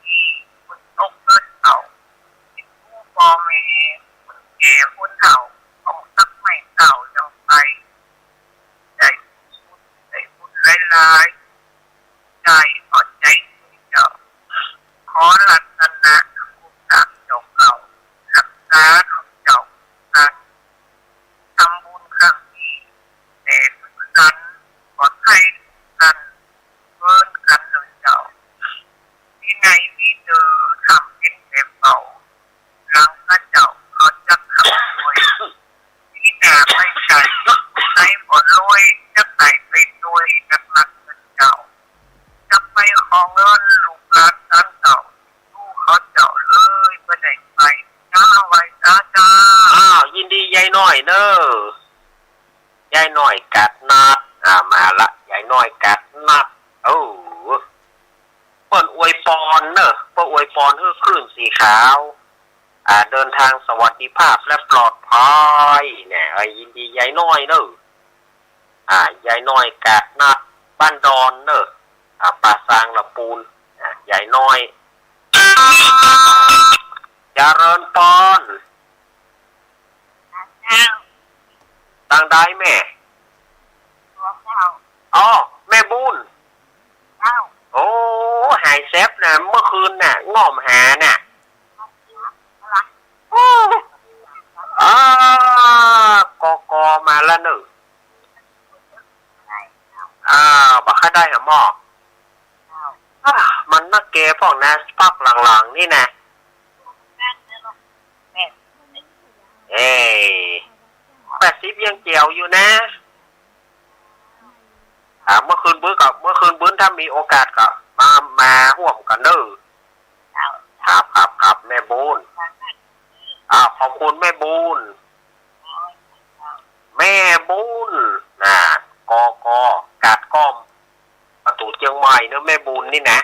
มีฝนตกเถิดเจ้า เป็นผู้พ่อแม่ คนแก่คนเฒ่า ต้องตักไม้เจ้ายังไป ได้บุญ ได้บุญหลายๆ ได้เอาใจช่วยเจ้า ขอรัตนะคุณพระเจ้าเก่า รักษาลูกเจ้า การทำบุญครั้งนี้ แต่สุขสันต์ปลอดภัยทุกท่าน เหมือนกันเลยเจ้า ที่ไหนมีเจอทำเป็นแบบเก่า หลังพระเจ้าเขาจักขับรวย ที่หน้าไม่ใช่ ในบ่รวย จักได้ไปรวย นักนักเงินเจ้า จักไปขอเงินลูกหลานศาลเจ้า สู้เขาเจ้าเลยบ่ได้ไป เจ้าไหว้สาเจ้า อ้าว ยินดียายน้อยเน่อ ยายน้อยกาดนัด อ่า มาละ ยายน้อยกาดนัด โอ้ เปิ้นอวยปอนเน่อ เปิ้นอวยปอนหื้อคลื่นสีขาว อ่า เดินทางสวัสดิภาพและปลอดภัยเนี่ย เอ้ย ยินดียายน้อยเน่อ อ่า ยายน้อยกาดนัด บ้านดอนเน่อ อ่า ป่าซางละปูน อ่า ยายน้อย เจริญปอน เจ้า ตางใดแม่ เจ้า อ๋อ แม่บุญ เจ้า โอ้ หายแซบนะ เมื่อคืนน่ะ ง่อมหาน่ะ โอ้ อ่า กก มาละเน่อ อ่า บ่ค่อยได้หาหมอ อ่า มันนักแกพ่องนะ พักหลังๆ นี่นะ เอ้ย แปดสิบยังแจ๋วอยู่นะ อ่า เมื่อคืนบื้นก็ เมื่อคืนบื้นถ้ามีโอกาสก็มา มาฮ่วมกั๋นเน่อ ครับ ครับ ครับ แม่บุญ อ่า ขอบคุณแม่บุญ แม่บุญ น่ะ กก กาดก้อม ประตู๋เจียงใหม่เน่อ แม่บุญนี่นะ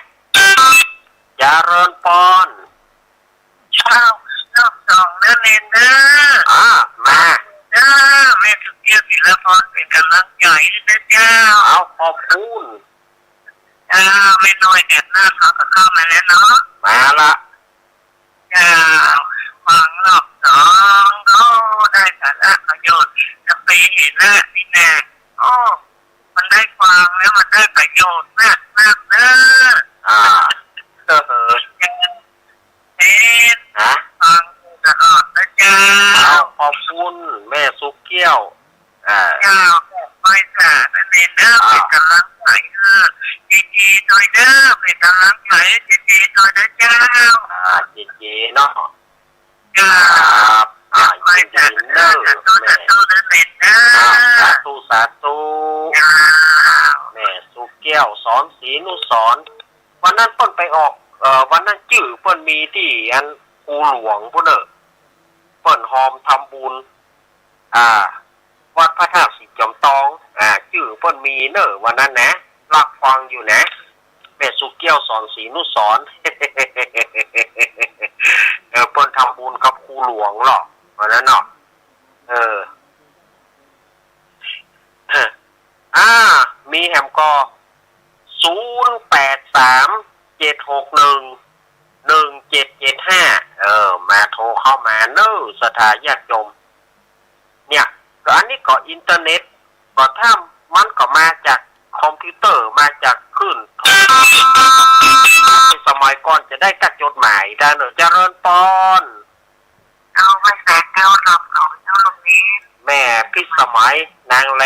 เจริญปอน เจ้า รอบสองเน่อเณรเน่อ อ่า มา เน่อ แม่สุเกียว ศิลปพร เป๋นก๋ำลังใจ๋เน่อเจ้า เอา ขอบคุณ เออ แม่น้อยกาดนัดเขาก็เข้ามาแล้วเนาะ มาละ เจ้า ฟังรอบสอง โอ้ ได้สาระประโยชน์ จะไปเห็นละนี่นา โอ้ มันได้ฟังแล้วมันได้ประโยชน์มากๆ เน่อ อ่า เออ เจ้า เห็น ฮะ ฟังตลอดนะเจ้า ขอบคุณแม่สุแก้ว อ่า เจ้า ขอบคุณจ้า อันนี้เด้อ อ่า เป๋นก๋ำลังใจ๋หื้อ เจเจ หน่อยเด้อ เป๋นก๋ำลังใจ๋หื้อ เจเจ หน่อยเด้อเจ้า อ่า เจเจ เนาะ เจ้า ครับ อ่า ยินดีเน้อ สาธุ แม่ สาธุเด้อแม่เด้อ อ่า สาธุ สาธุ เจ้า แม่สุแก้ว สอนศรีนุสรณ์ วันนั้นเปิ้นไปออก เอ่อ วันนั้นจื้อเปิ้นมีตี้อันภูหลวงปู้นเน่อ เปิ้นฮอมทำบุญ อ่า วัดพระธาตุศรีจอมตอง อ่า จื้อเปิ้นมีเน่อ วันนั้นนะ ลักฟังอยู่นะ แม่สุแก้ว สอนศรีนุสรณ์ เออ เปิ้นทำบุญกับภูหลวงเหรอ วันนั้นเนาะ เออ อ่า มีแหมก่อ ศูนย์ แปด สาม เจ็ด หก หนึ่ง หนึ่ง เจ็ด เจ็ด ห้า เออ มาโทรเข้ามาเน้อ ศรัทธาญาติโยม เนี่ย ก็อันนี้ก็อินเทอร์เน็ต ก็ถ้ามันก็มาจากคอมพิวเตอร์ มาจากคลื่นโทร สมัยก่อนจะได้กับจดหมายได้เนอะ เจริญปอน เอาไว้แสนเดียวรอบสองเจ้าลูกนี้ แม่พิสมัย นางแล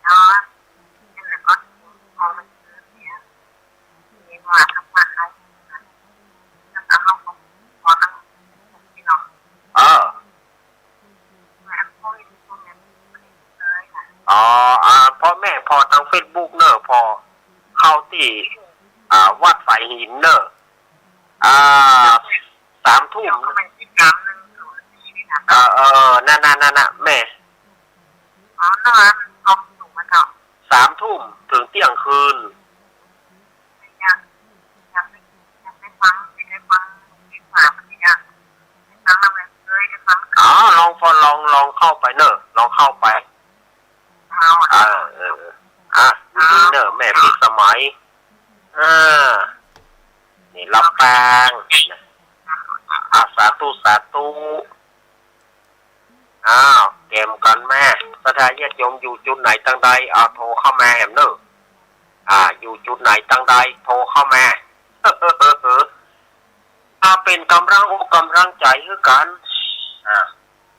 เนาะ นี่แหละก็เอาไปซื้อเนี่ย มีว่าทำมาขาย แล้วก็เอาของ ขอตั้ง พี่น้อง เออ แม่พ่ออยู่ตรงนั้นเลยนะ อ๋อ อ่า พ่อแม่พ่อทางเฟซบุ๊กเนอะ พ่อเข้าตี้ อ่า วัดฝายหินเนอะ อ่า สามทุ่ม เดี๋ยวก็ไปที่สามหนึ่งศูนย์สี่นี่นะ เออ เออ นั่นน่ะ นั่นน่ะ แม่ อ๋อ นั่นน่ะ กองสูงมาเถอะ สามทุ่มถึงเที่ยงคืน ยัง ยังไม่ ยังไม่ฟัง ไม่ได้ฟัง ไม่ฟัง ไม่ได้ฟัง ไม่ฟัง ไม่เคยได้ฟัง อ๋อ ลองฟัง ลอง ลองเข้าไปเนอะ ลองเข้าไป เอา เออ เออ อ่ะ ยินดีเนอะ แม่พิสมัย อ่า นี่ลำปาง อ่ะ สาธุ สาธุ อ้าว แกมกั๋นแม่ ศรัทธาญาติโยมอยู่จุดไหนตังใด เอาโทรเข้ามาแหมเนอะ อ่า อยู่จุดไหนตังใด โทรเข้ามา อ่า เป๋นก๋ำลังอกก๋ำลังใจ๋หื้อกั๋น อ่า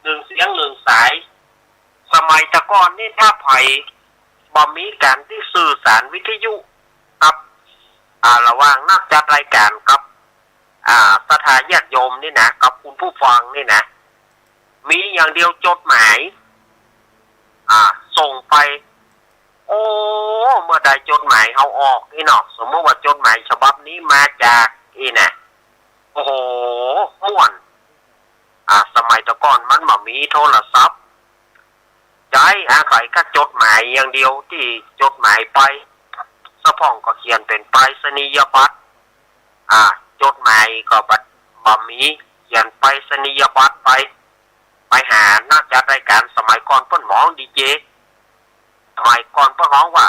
หนึ่งเสียงหนึ่งสาย สมัยแต่ก่อนนี่ถ้าใผบ่มีก๋านตี้สื่อสารวิทยุกับ อ่า ระหว่างนักจัดรายก๋านกับ อ่า ศรัทธาญาติโยมนี่นะ กับคุณผู้ฟังนี่นะ มีอย่างเดียวจดหมาย อ่า ส่งไป โอ้ เมื่อใดจดหมายเฮาออกนี่เนาะ สมมุติว่าจดหมายฉบับนี้มาจากอี้นะ โอ้โห ม่วน อ่า สมัยแต่ก่อนมันบ่มีโทรศัพท์ ใจ๊อาศัยกับจดหมายอย่างเดียว ตี้จดหมายไป สะพ่องก็เขียนเป๋นไปรษณียบัตร อ่า จดหมายก็บ่ บ่มี เขียนไปรษณียบัตรไป ไปหานักจัดรายก๋าน สมัยก่อนเปิ้นฮ้องดีเจ สมัยก่อนเปิ้นฮ้องว่า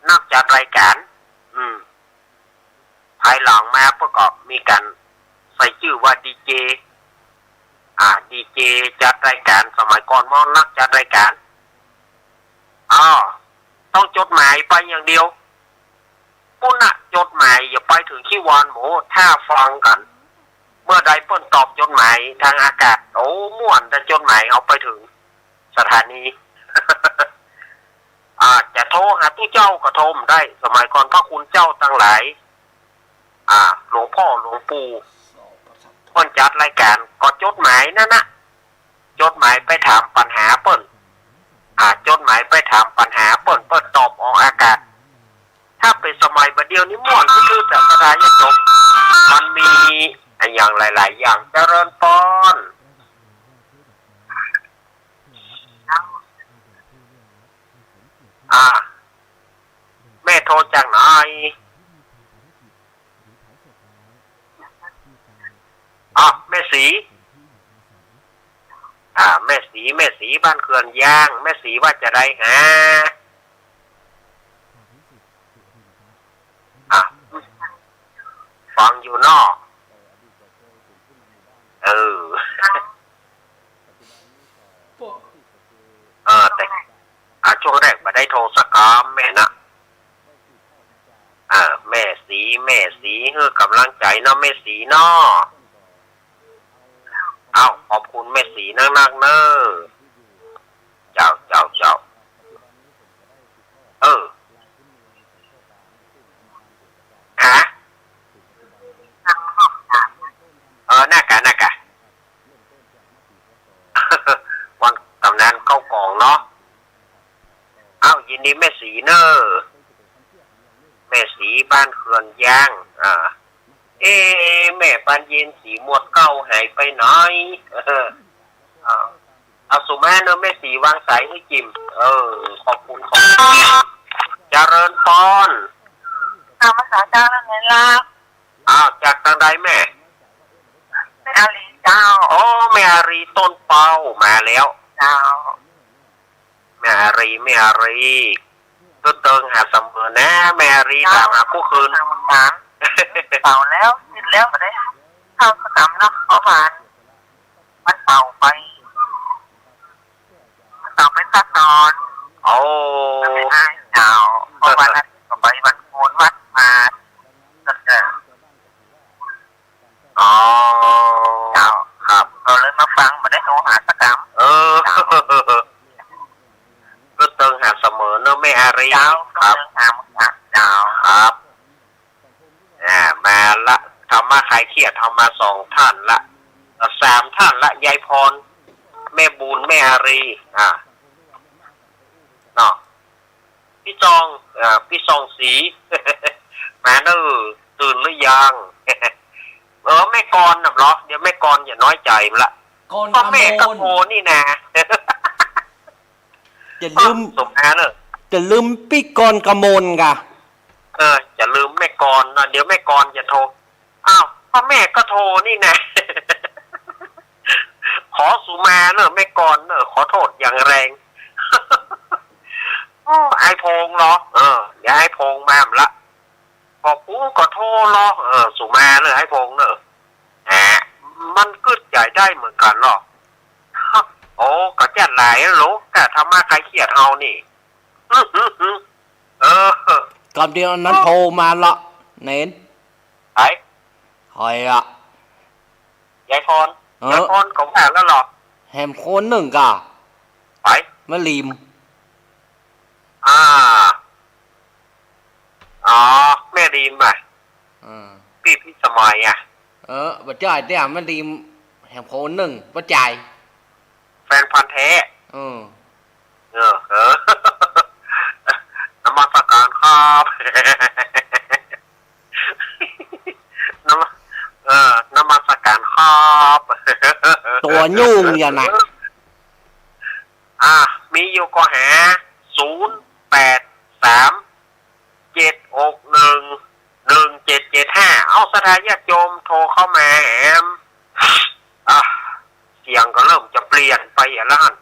นักจัดรายก๋าน อืม ภายหลังมาเปิ้นก็มีก๋านใส่จื้อว่าดีเจ อ่า ดีเจจัดรายก๋าน สมัยก่อนฮ้องนักจัดรายก๋าน อ้อ ต้องจดหมายไปอย่างเดียว ปุ้นน่ะ จดหมายอย่าไปเถิงขี้วอนหมู ถ้าฟังกั๋น เมื่อใดเปิ้นตอบจดหมายตางอากาศ โอ้ ม่วน ถ้าจดหมายเฮาไปเถิงสถานี อ่า จะโทรหาตุ๊เจ้าก็โทรบ่ได้ สมัยก่อนพระคุณเจ้าตังหลาย อ่า หลวงพ่อหลวงปู่ เปิ้นจัดรายก๋าน ก็จดหมายนั่นน่ะ จดหมายไปถามปัญหาเปิ้น อ่า จดหมายไปถามปัญหาเปิ้น เปิ้นตอบออกอากาศ ถ้าเป๋นสมัยบ่าเดี่ยวนี้ม่วนทื่อๆ แต่ศรัทธาญาติโยม มันมีอะหยังหลายๆ อย่าง เจริญปอน อ่า แม่โทรจากไหน อ่ะ แม่ศรี อ่า แม่ศรี แม่ศรีบ้านเขื่อนยาง แม่ศรีว่าจะใดฮะ อ่ะ ฟังอยู่เนาะ เออ เออ แต่ อ่า ช่วงแรกบ่ได้โทรสักกำแม่นะ อ่า แม่ศรี แม่ศรี หื้อกำลังใจ๋เนาะ แม่ศรีเนาะ เอ้า ขอบคุณแม่ สีนักๆ เน่อ เจ้า เจ้า เจ้า เออ ฮะ เออ น่ากะ น่ากะ วันกำนันเข้ากล่องเนาะ อ้าว ยินดีแม่ศรีเน่อ แม่ศรีบ้านเขื่อนยาง อ่า เอ๊ะ แม่ปานเย็นสีหมวดเก้าหายไปไหน เออ เอา เอาสุมาเน่อ แม่ศรีวางสายหื้อจิ๋ม เออ ขอบคุณ ขอบคุณ เจริญปอน กราบนมัสการเจ้า แม่ลา อ้าว จากตางใดแม่ แม่อารีเจ้า โอ้ แม่อารีต้นเปามาแล้ว เจ้า แม่อารี แม่อารี กึ๊ดเติงหาเสมอนะ แม่อารี เจ้า ถามหากู้คืน เจ้า เสาร์แล้ว สิ้นแล้วบ่ได้เข้าสักกำเนาะ เพราะว่าวันเสาร์ไป วันเสาร์ไปซักซ้อน โอ้ ไม่ได้เจ้า เพราะวันอาทิตย์ก็ไปวันโกนวัดมา ก็จะ อ๋อ เจ้า ครับ ก็เลยมาฟัง บ่ได้โทรหาสักกำ เออ เจ้า กึ๊ดเติงหาเสมอเนาะแม่อารี เจ้า ครับ กึ๊ดเติงหา เจ้า ครับ อ่า มาละ ธรรมะคลายเครียด เอามาสองท่านละ เอ่อ สามท่านละ ยายพร แม่บุญ แม่อารี อ่า เนาะ พี่จอง อ่า พี่จองศรี มาเน่อ ตื่นหรือยัง เออ แม่กรน่ะเหรอ เดี๋ยวแม่กรอย่าน้อยใจ๋มันละ กร ก็แม่ก็ กมล โทรนี่นา อย่าลืม เออ สมนาเน่อ อย่าลืมพี่กรกมลก่ะ เออ อย่าลืมแม่กรนะ เดี๋ยวแม่กรจะโทร อ้าว ก็แม่ก็โทรนี่นา ขอสุมาเน่อ แม่กรเน่อ ขอโทษอย่างแรง โอ้ ไอ้พงษ์เหรอ เออ เดี๋ยวไอ้พงษ์มาละ ก็กูก็โทรเหรอ เออ สุมาเน่อ ไอ้พงษ์เน่อ แหม มันกึ๊ดใจ๋ได้เหมือนกั๋นเหรอ โอ้ ก็จัดหลายโลก แต่ธรรมะคลายเครียดเฮานี่ เออ กำเดียวนั้นโทรมาละ เน้น ใผ ใผอะ ยายพร เออ ยายพรก็ว่าแล้วเหรอ แหมคนนึ่งก่ะ ใผ แม่ลีม อ่า อ๋อ แม่ลีมอ่ะ อืม ปี้พิสมัยอ่ะ เออ บ่ใจ้เตี้ย แม่ลีม แหมคนนึ่ง บ่ใจ้ แฟนพันธุ์แท้ อืม เออ เออ นมัสการครับ นมัส เออ นมัสการครับ ตั๋วยุ่งอย่านะ อ่ะ มีอยู่ก็หา ศูนย์แปดสาม เจ็ดหกหนึ่ง หนึ่งเจ็ดเจ็ดห้า เอาศรัทธาญาติโยมโทรเข้ามาแหม อ่ะ เสียงก็เริ่มจะเปลี่ยนไปอ่ะละหั้น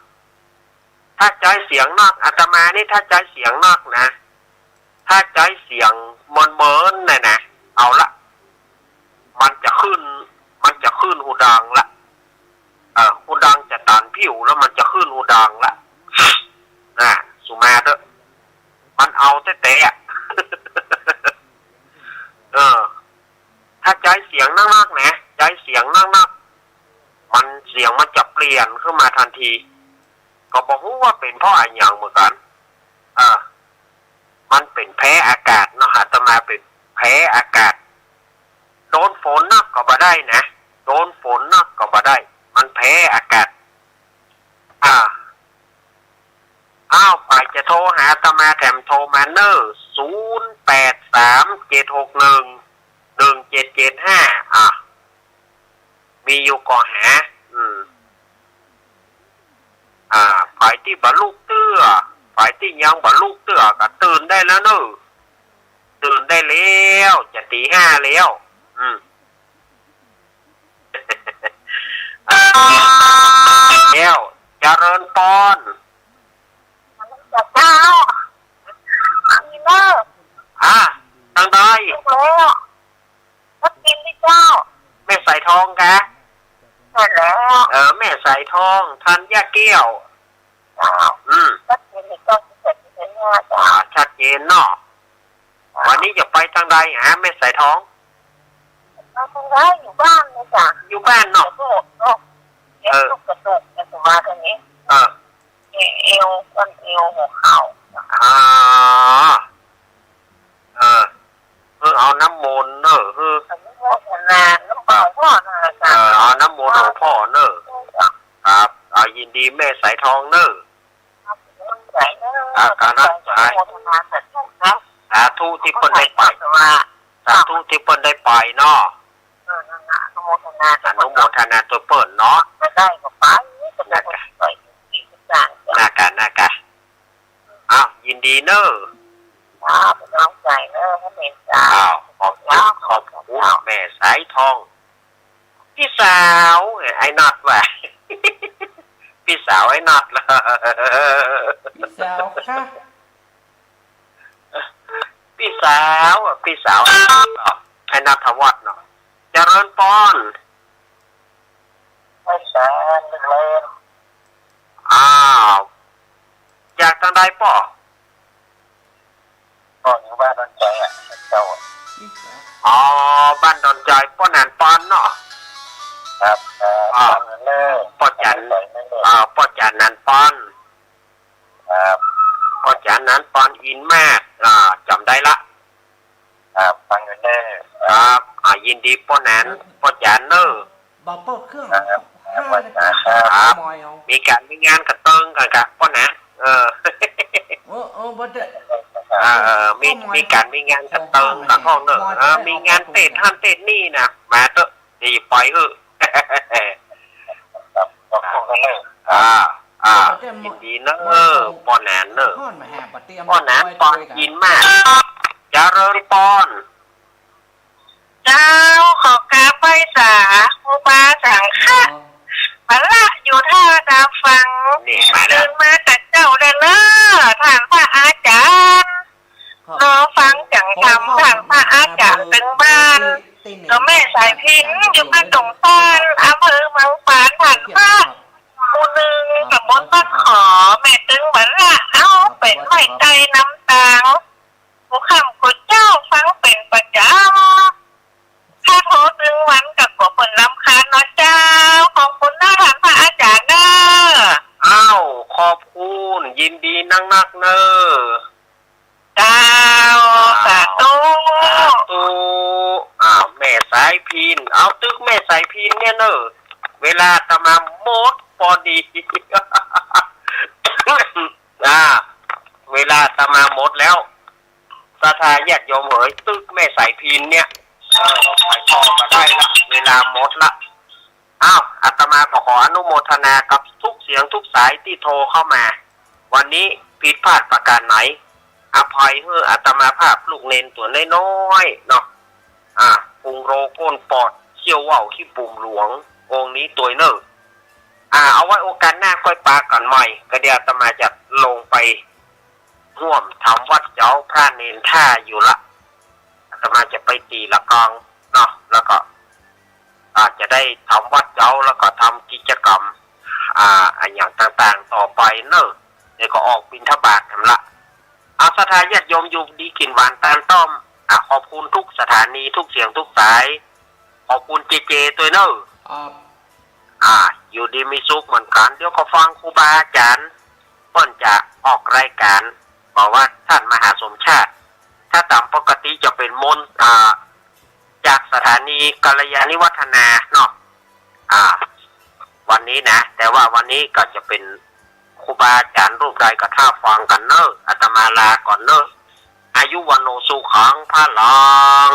ถ้าใจ๊เสียงนอก อาตมานี่ถ้าใจ๊เสียงนอกนะ ถ้าใจ๊เสียงเมินๆ น่ะนะ เอาละ มันจะขึ้น มันจะขึ้นฮูดังละ เออ ฮูดังจะตันผิวแล้วมันจะขึ้นฮูดังละ น่ะ สุมาเต๊อะ มันเอาแต๊ๆ อะ เออ ถ้าใจ๊เสียงนักๆ นะ ใจ๊เสียงนักๆ มัน เสียงมันจะเปลี่ยนขึ้นมาทันที ก็บ่ฮู้ว่าเป๋นเพราะอะหยังเหมือนกั๋น เออ มันเป๋นแพ้อากาศเนาะ อาตมาเป๋นแพ้อากาศ โดนฝนนักก็บ่ได้นะ โดนฝนนักก็บ่ได้ มันแพ้อากาศ อ่า อ้าว ใผจะโทรหาอาตมาแถมโทรมาเน่อ ศูนย์แปดสาม เจ็ดหกหนึ่ง หนึ่งเจ็ดเจ็ดห้า อ่ะ มีอยู่ก็หา อืม อ่า ใผตี้บ่ลุกเตื้อ ใผตี้ยังบ่ลุกเตื้อก็ตื่นได้แล้วเน่อ ตื่นได้แล้ว จะตีห้าแล้ว อืม แล้ว เจริญปอน เจ้า อันนี้เน่อ อ่า ตางใด ลุกแล้ว ก็กินดิเจ้า แม่สายทองกะ นั่นแหละ เออ แม่สายทอง ธัญแก้ว เจ้า อืม ก็กินดิเจ้า เสร็จแล้วเนี่ยเจ้า อ่า ชัดเจนเนาะ วันนี้จะไปตางใดหาแม่สายทอง ไปตางใด อยู่บ้านเนี่ยจ้ะ อยู่บ้านเนาะ กระโดดเนาะ เออ เก็บลูกกระโดด อ่า เออ เออ เอาน้ำมนต์เน่อ เออ อนุโมทนาน้ำเปล่าพ่อนะอาจารย์ เออ เอาน้ำมนต์ของพ่อเน่อ ครับ เอายินดีแม่สายทองเน่อ ครับ อ่า การรับสาย อนุโมทนาสาธุนะ สาธุที่เปิ้นได้ไป สาธุที่เปิ้นได้ไปเนาะ เออ นั่นน่ะ อนุโมทนา อนุโมทนาตวยเปิ้นเนาะ บ่ได้ก็ไป บ่ได้ก็ไป น่ากะ น่ากะ อ้าว ยินดีเน่อ ครับ น้องใจ๋เน่อ พ่อเมธจ้า อ้าว ขอบคุณ ขอบคุณ แม่สายทอง ปี้สาว ไอ้น็อตว่ะ ปี้สาวไอ้น็อตเหรอ ปี้สาวค่ะ ปี้สาวอะ ปี้สาวไอ้น็อตเหรอ ไอ้ณัฐวัฒน์เนาะ เจริญปอน ไหว้สา เจริญ อ้าว จากตางใดป้อ ก็อยู่บ้านดอนจอยอะ เจ้าอะ อ๋อ บ้านดอนจอย ป้อหนานปอนเนาะ ครับ ครับ อ่า ป้อจัน อ่า ป้อจันหนานปอน ครับ ป้อจันหนานปอน อินมาก อ่า จ๋ำได้ละ ครับ ฟังอยู่เน่อ ครับ อ่า ยินดีป้อหนาน ป้อจันเน่อ บ่เปิดเครื่อง ครับ ครับ มีก๋านมีงานกระเติงกั๋นกะ ป้อหนาน เออ เออ เออ บ่ได้ อ่า เออ มี มีก๋านมีงานกระเติงกั๋นห้องเน่อ เออ มีงานเตศหั้นเตศนี่นะ มาเต๊อะ เดี๋ยวไปเถอะ ครับ ขอบคุณเน่อ อ่า อ่า ยินดีเน่อ ป้อหนานเน่อ ป้อหนานปอน อินมาก เจริญปอน เจ้า ขอกราบไหว้สา ครูบาสังฆะ อ๋อ บ่าละอยู่ท่าตาฟัง นี่มาแล้ว ตื่นมาแต่เจ๊าแลเน่อ ต้านพระอาจ๋ารย์ รอฟังเสียงธรรมต้านพระอาจ๋ารย์ตึงบ้าน ก็แม่สายพิณอยู่บ้านดงต้าน อำเภอเมืองปาน ต้านพระหมู่นึ่ง ตำบลบ้านขอ แม่ตึงบ่าละ เอ้า เป๋นไม้ใต้น้ำตาง กู้ค่ำกู้เจ๊าฟังเป๋นประจ๋ำ ถ้าโทรตึงวันก็กั๋วเปิ้นรำคาญเนาะเจ้า ขอบคุณเน่อต้านพระอาจ๋ารย์เน่อ อ้าว ขอบคุณ ยินดีนักๆ เน่อ เจ้า อ้าว สาธุ สาธุ อ้าว แม่สายพิณ เอาตึกแม่สายพิณเนี่ยเน่อ เวลาอาตมาหมดปอดี อ่า เวลาอาตมาหมดแล้ว ศรัทธาญาติโยมเหย ตึกแม่สายพิณเนี่ย เออ ไปต่อบ่ได้ละ เวลาหมดละ อ้าว อาตมาก็ขออนุโมทนากับทุกเสียงทุกสายตี้โทรเข้ามา วันนี้ผิดพลาดประการไหน อภัยหื้ออาตมาภาพลูกเณรตั๋วน้อยๆ เนาะ อ่า ปุงโรก้นปอด เขี้ยวว่าวขี้ปุ่มหลวง องค์นี้ตวยเน่อ อ่า เอาไว้โอกาสหน้าก้อยปากั๋นใหม่ ก็เดี๋ยวอาตมาจะลงไปฮ่วมทำวัตรเจ๊าพระเณรถ้าอยู่ละ อาตมาจะไปตี๋ละกังเนาะ แล้วก็ อ่า จะได้ทำวัตรเจ๊า แล้วก็ทำกิจกรรม อ่า อะหยังต่างๆ ต่อไปเน่อ แล้วก็ออกบิณฑบาตแหมละ เอาศรัทธาญาติโยมอยู่ดีกิ๋นหวานตานต้อม อ่ะ ขอบคุณทุกสถานี ทุกเสียงทุกสาย ขอบคุณเจเจตวยเน่อ ครับ อ่า อยู่ดีมีสุขเหมือนกั๋น เดี๋ยวก็ฟังครูบาอาจ๋ารย์ เปิ้นจะออกรายก๋าน บอกว่าต้านมหาสมชาติ ถ้าต๋ามปกติจะเป๋นมนต์ อ่า จากสถานีกัลยาณิวัฒนาเนาะ อ่า วันนี้นะ แต่ว่าวันนี้ก็จะเป๋นครูบาอาจ๋ารย์รูปใดก็ถ้าฟังกั๋นเน่อ อาตมาลาก่อนเน่อ อายุวัณโณสุขังพลัง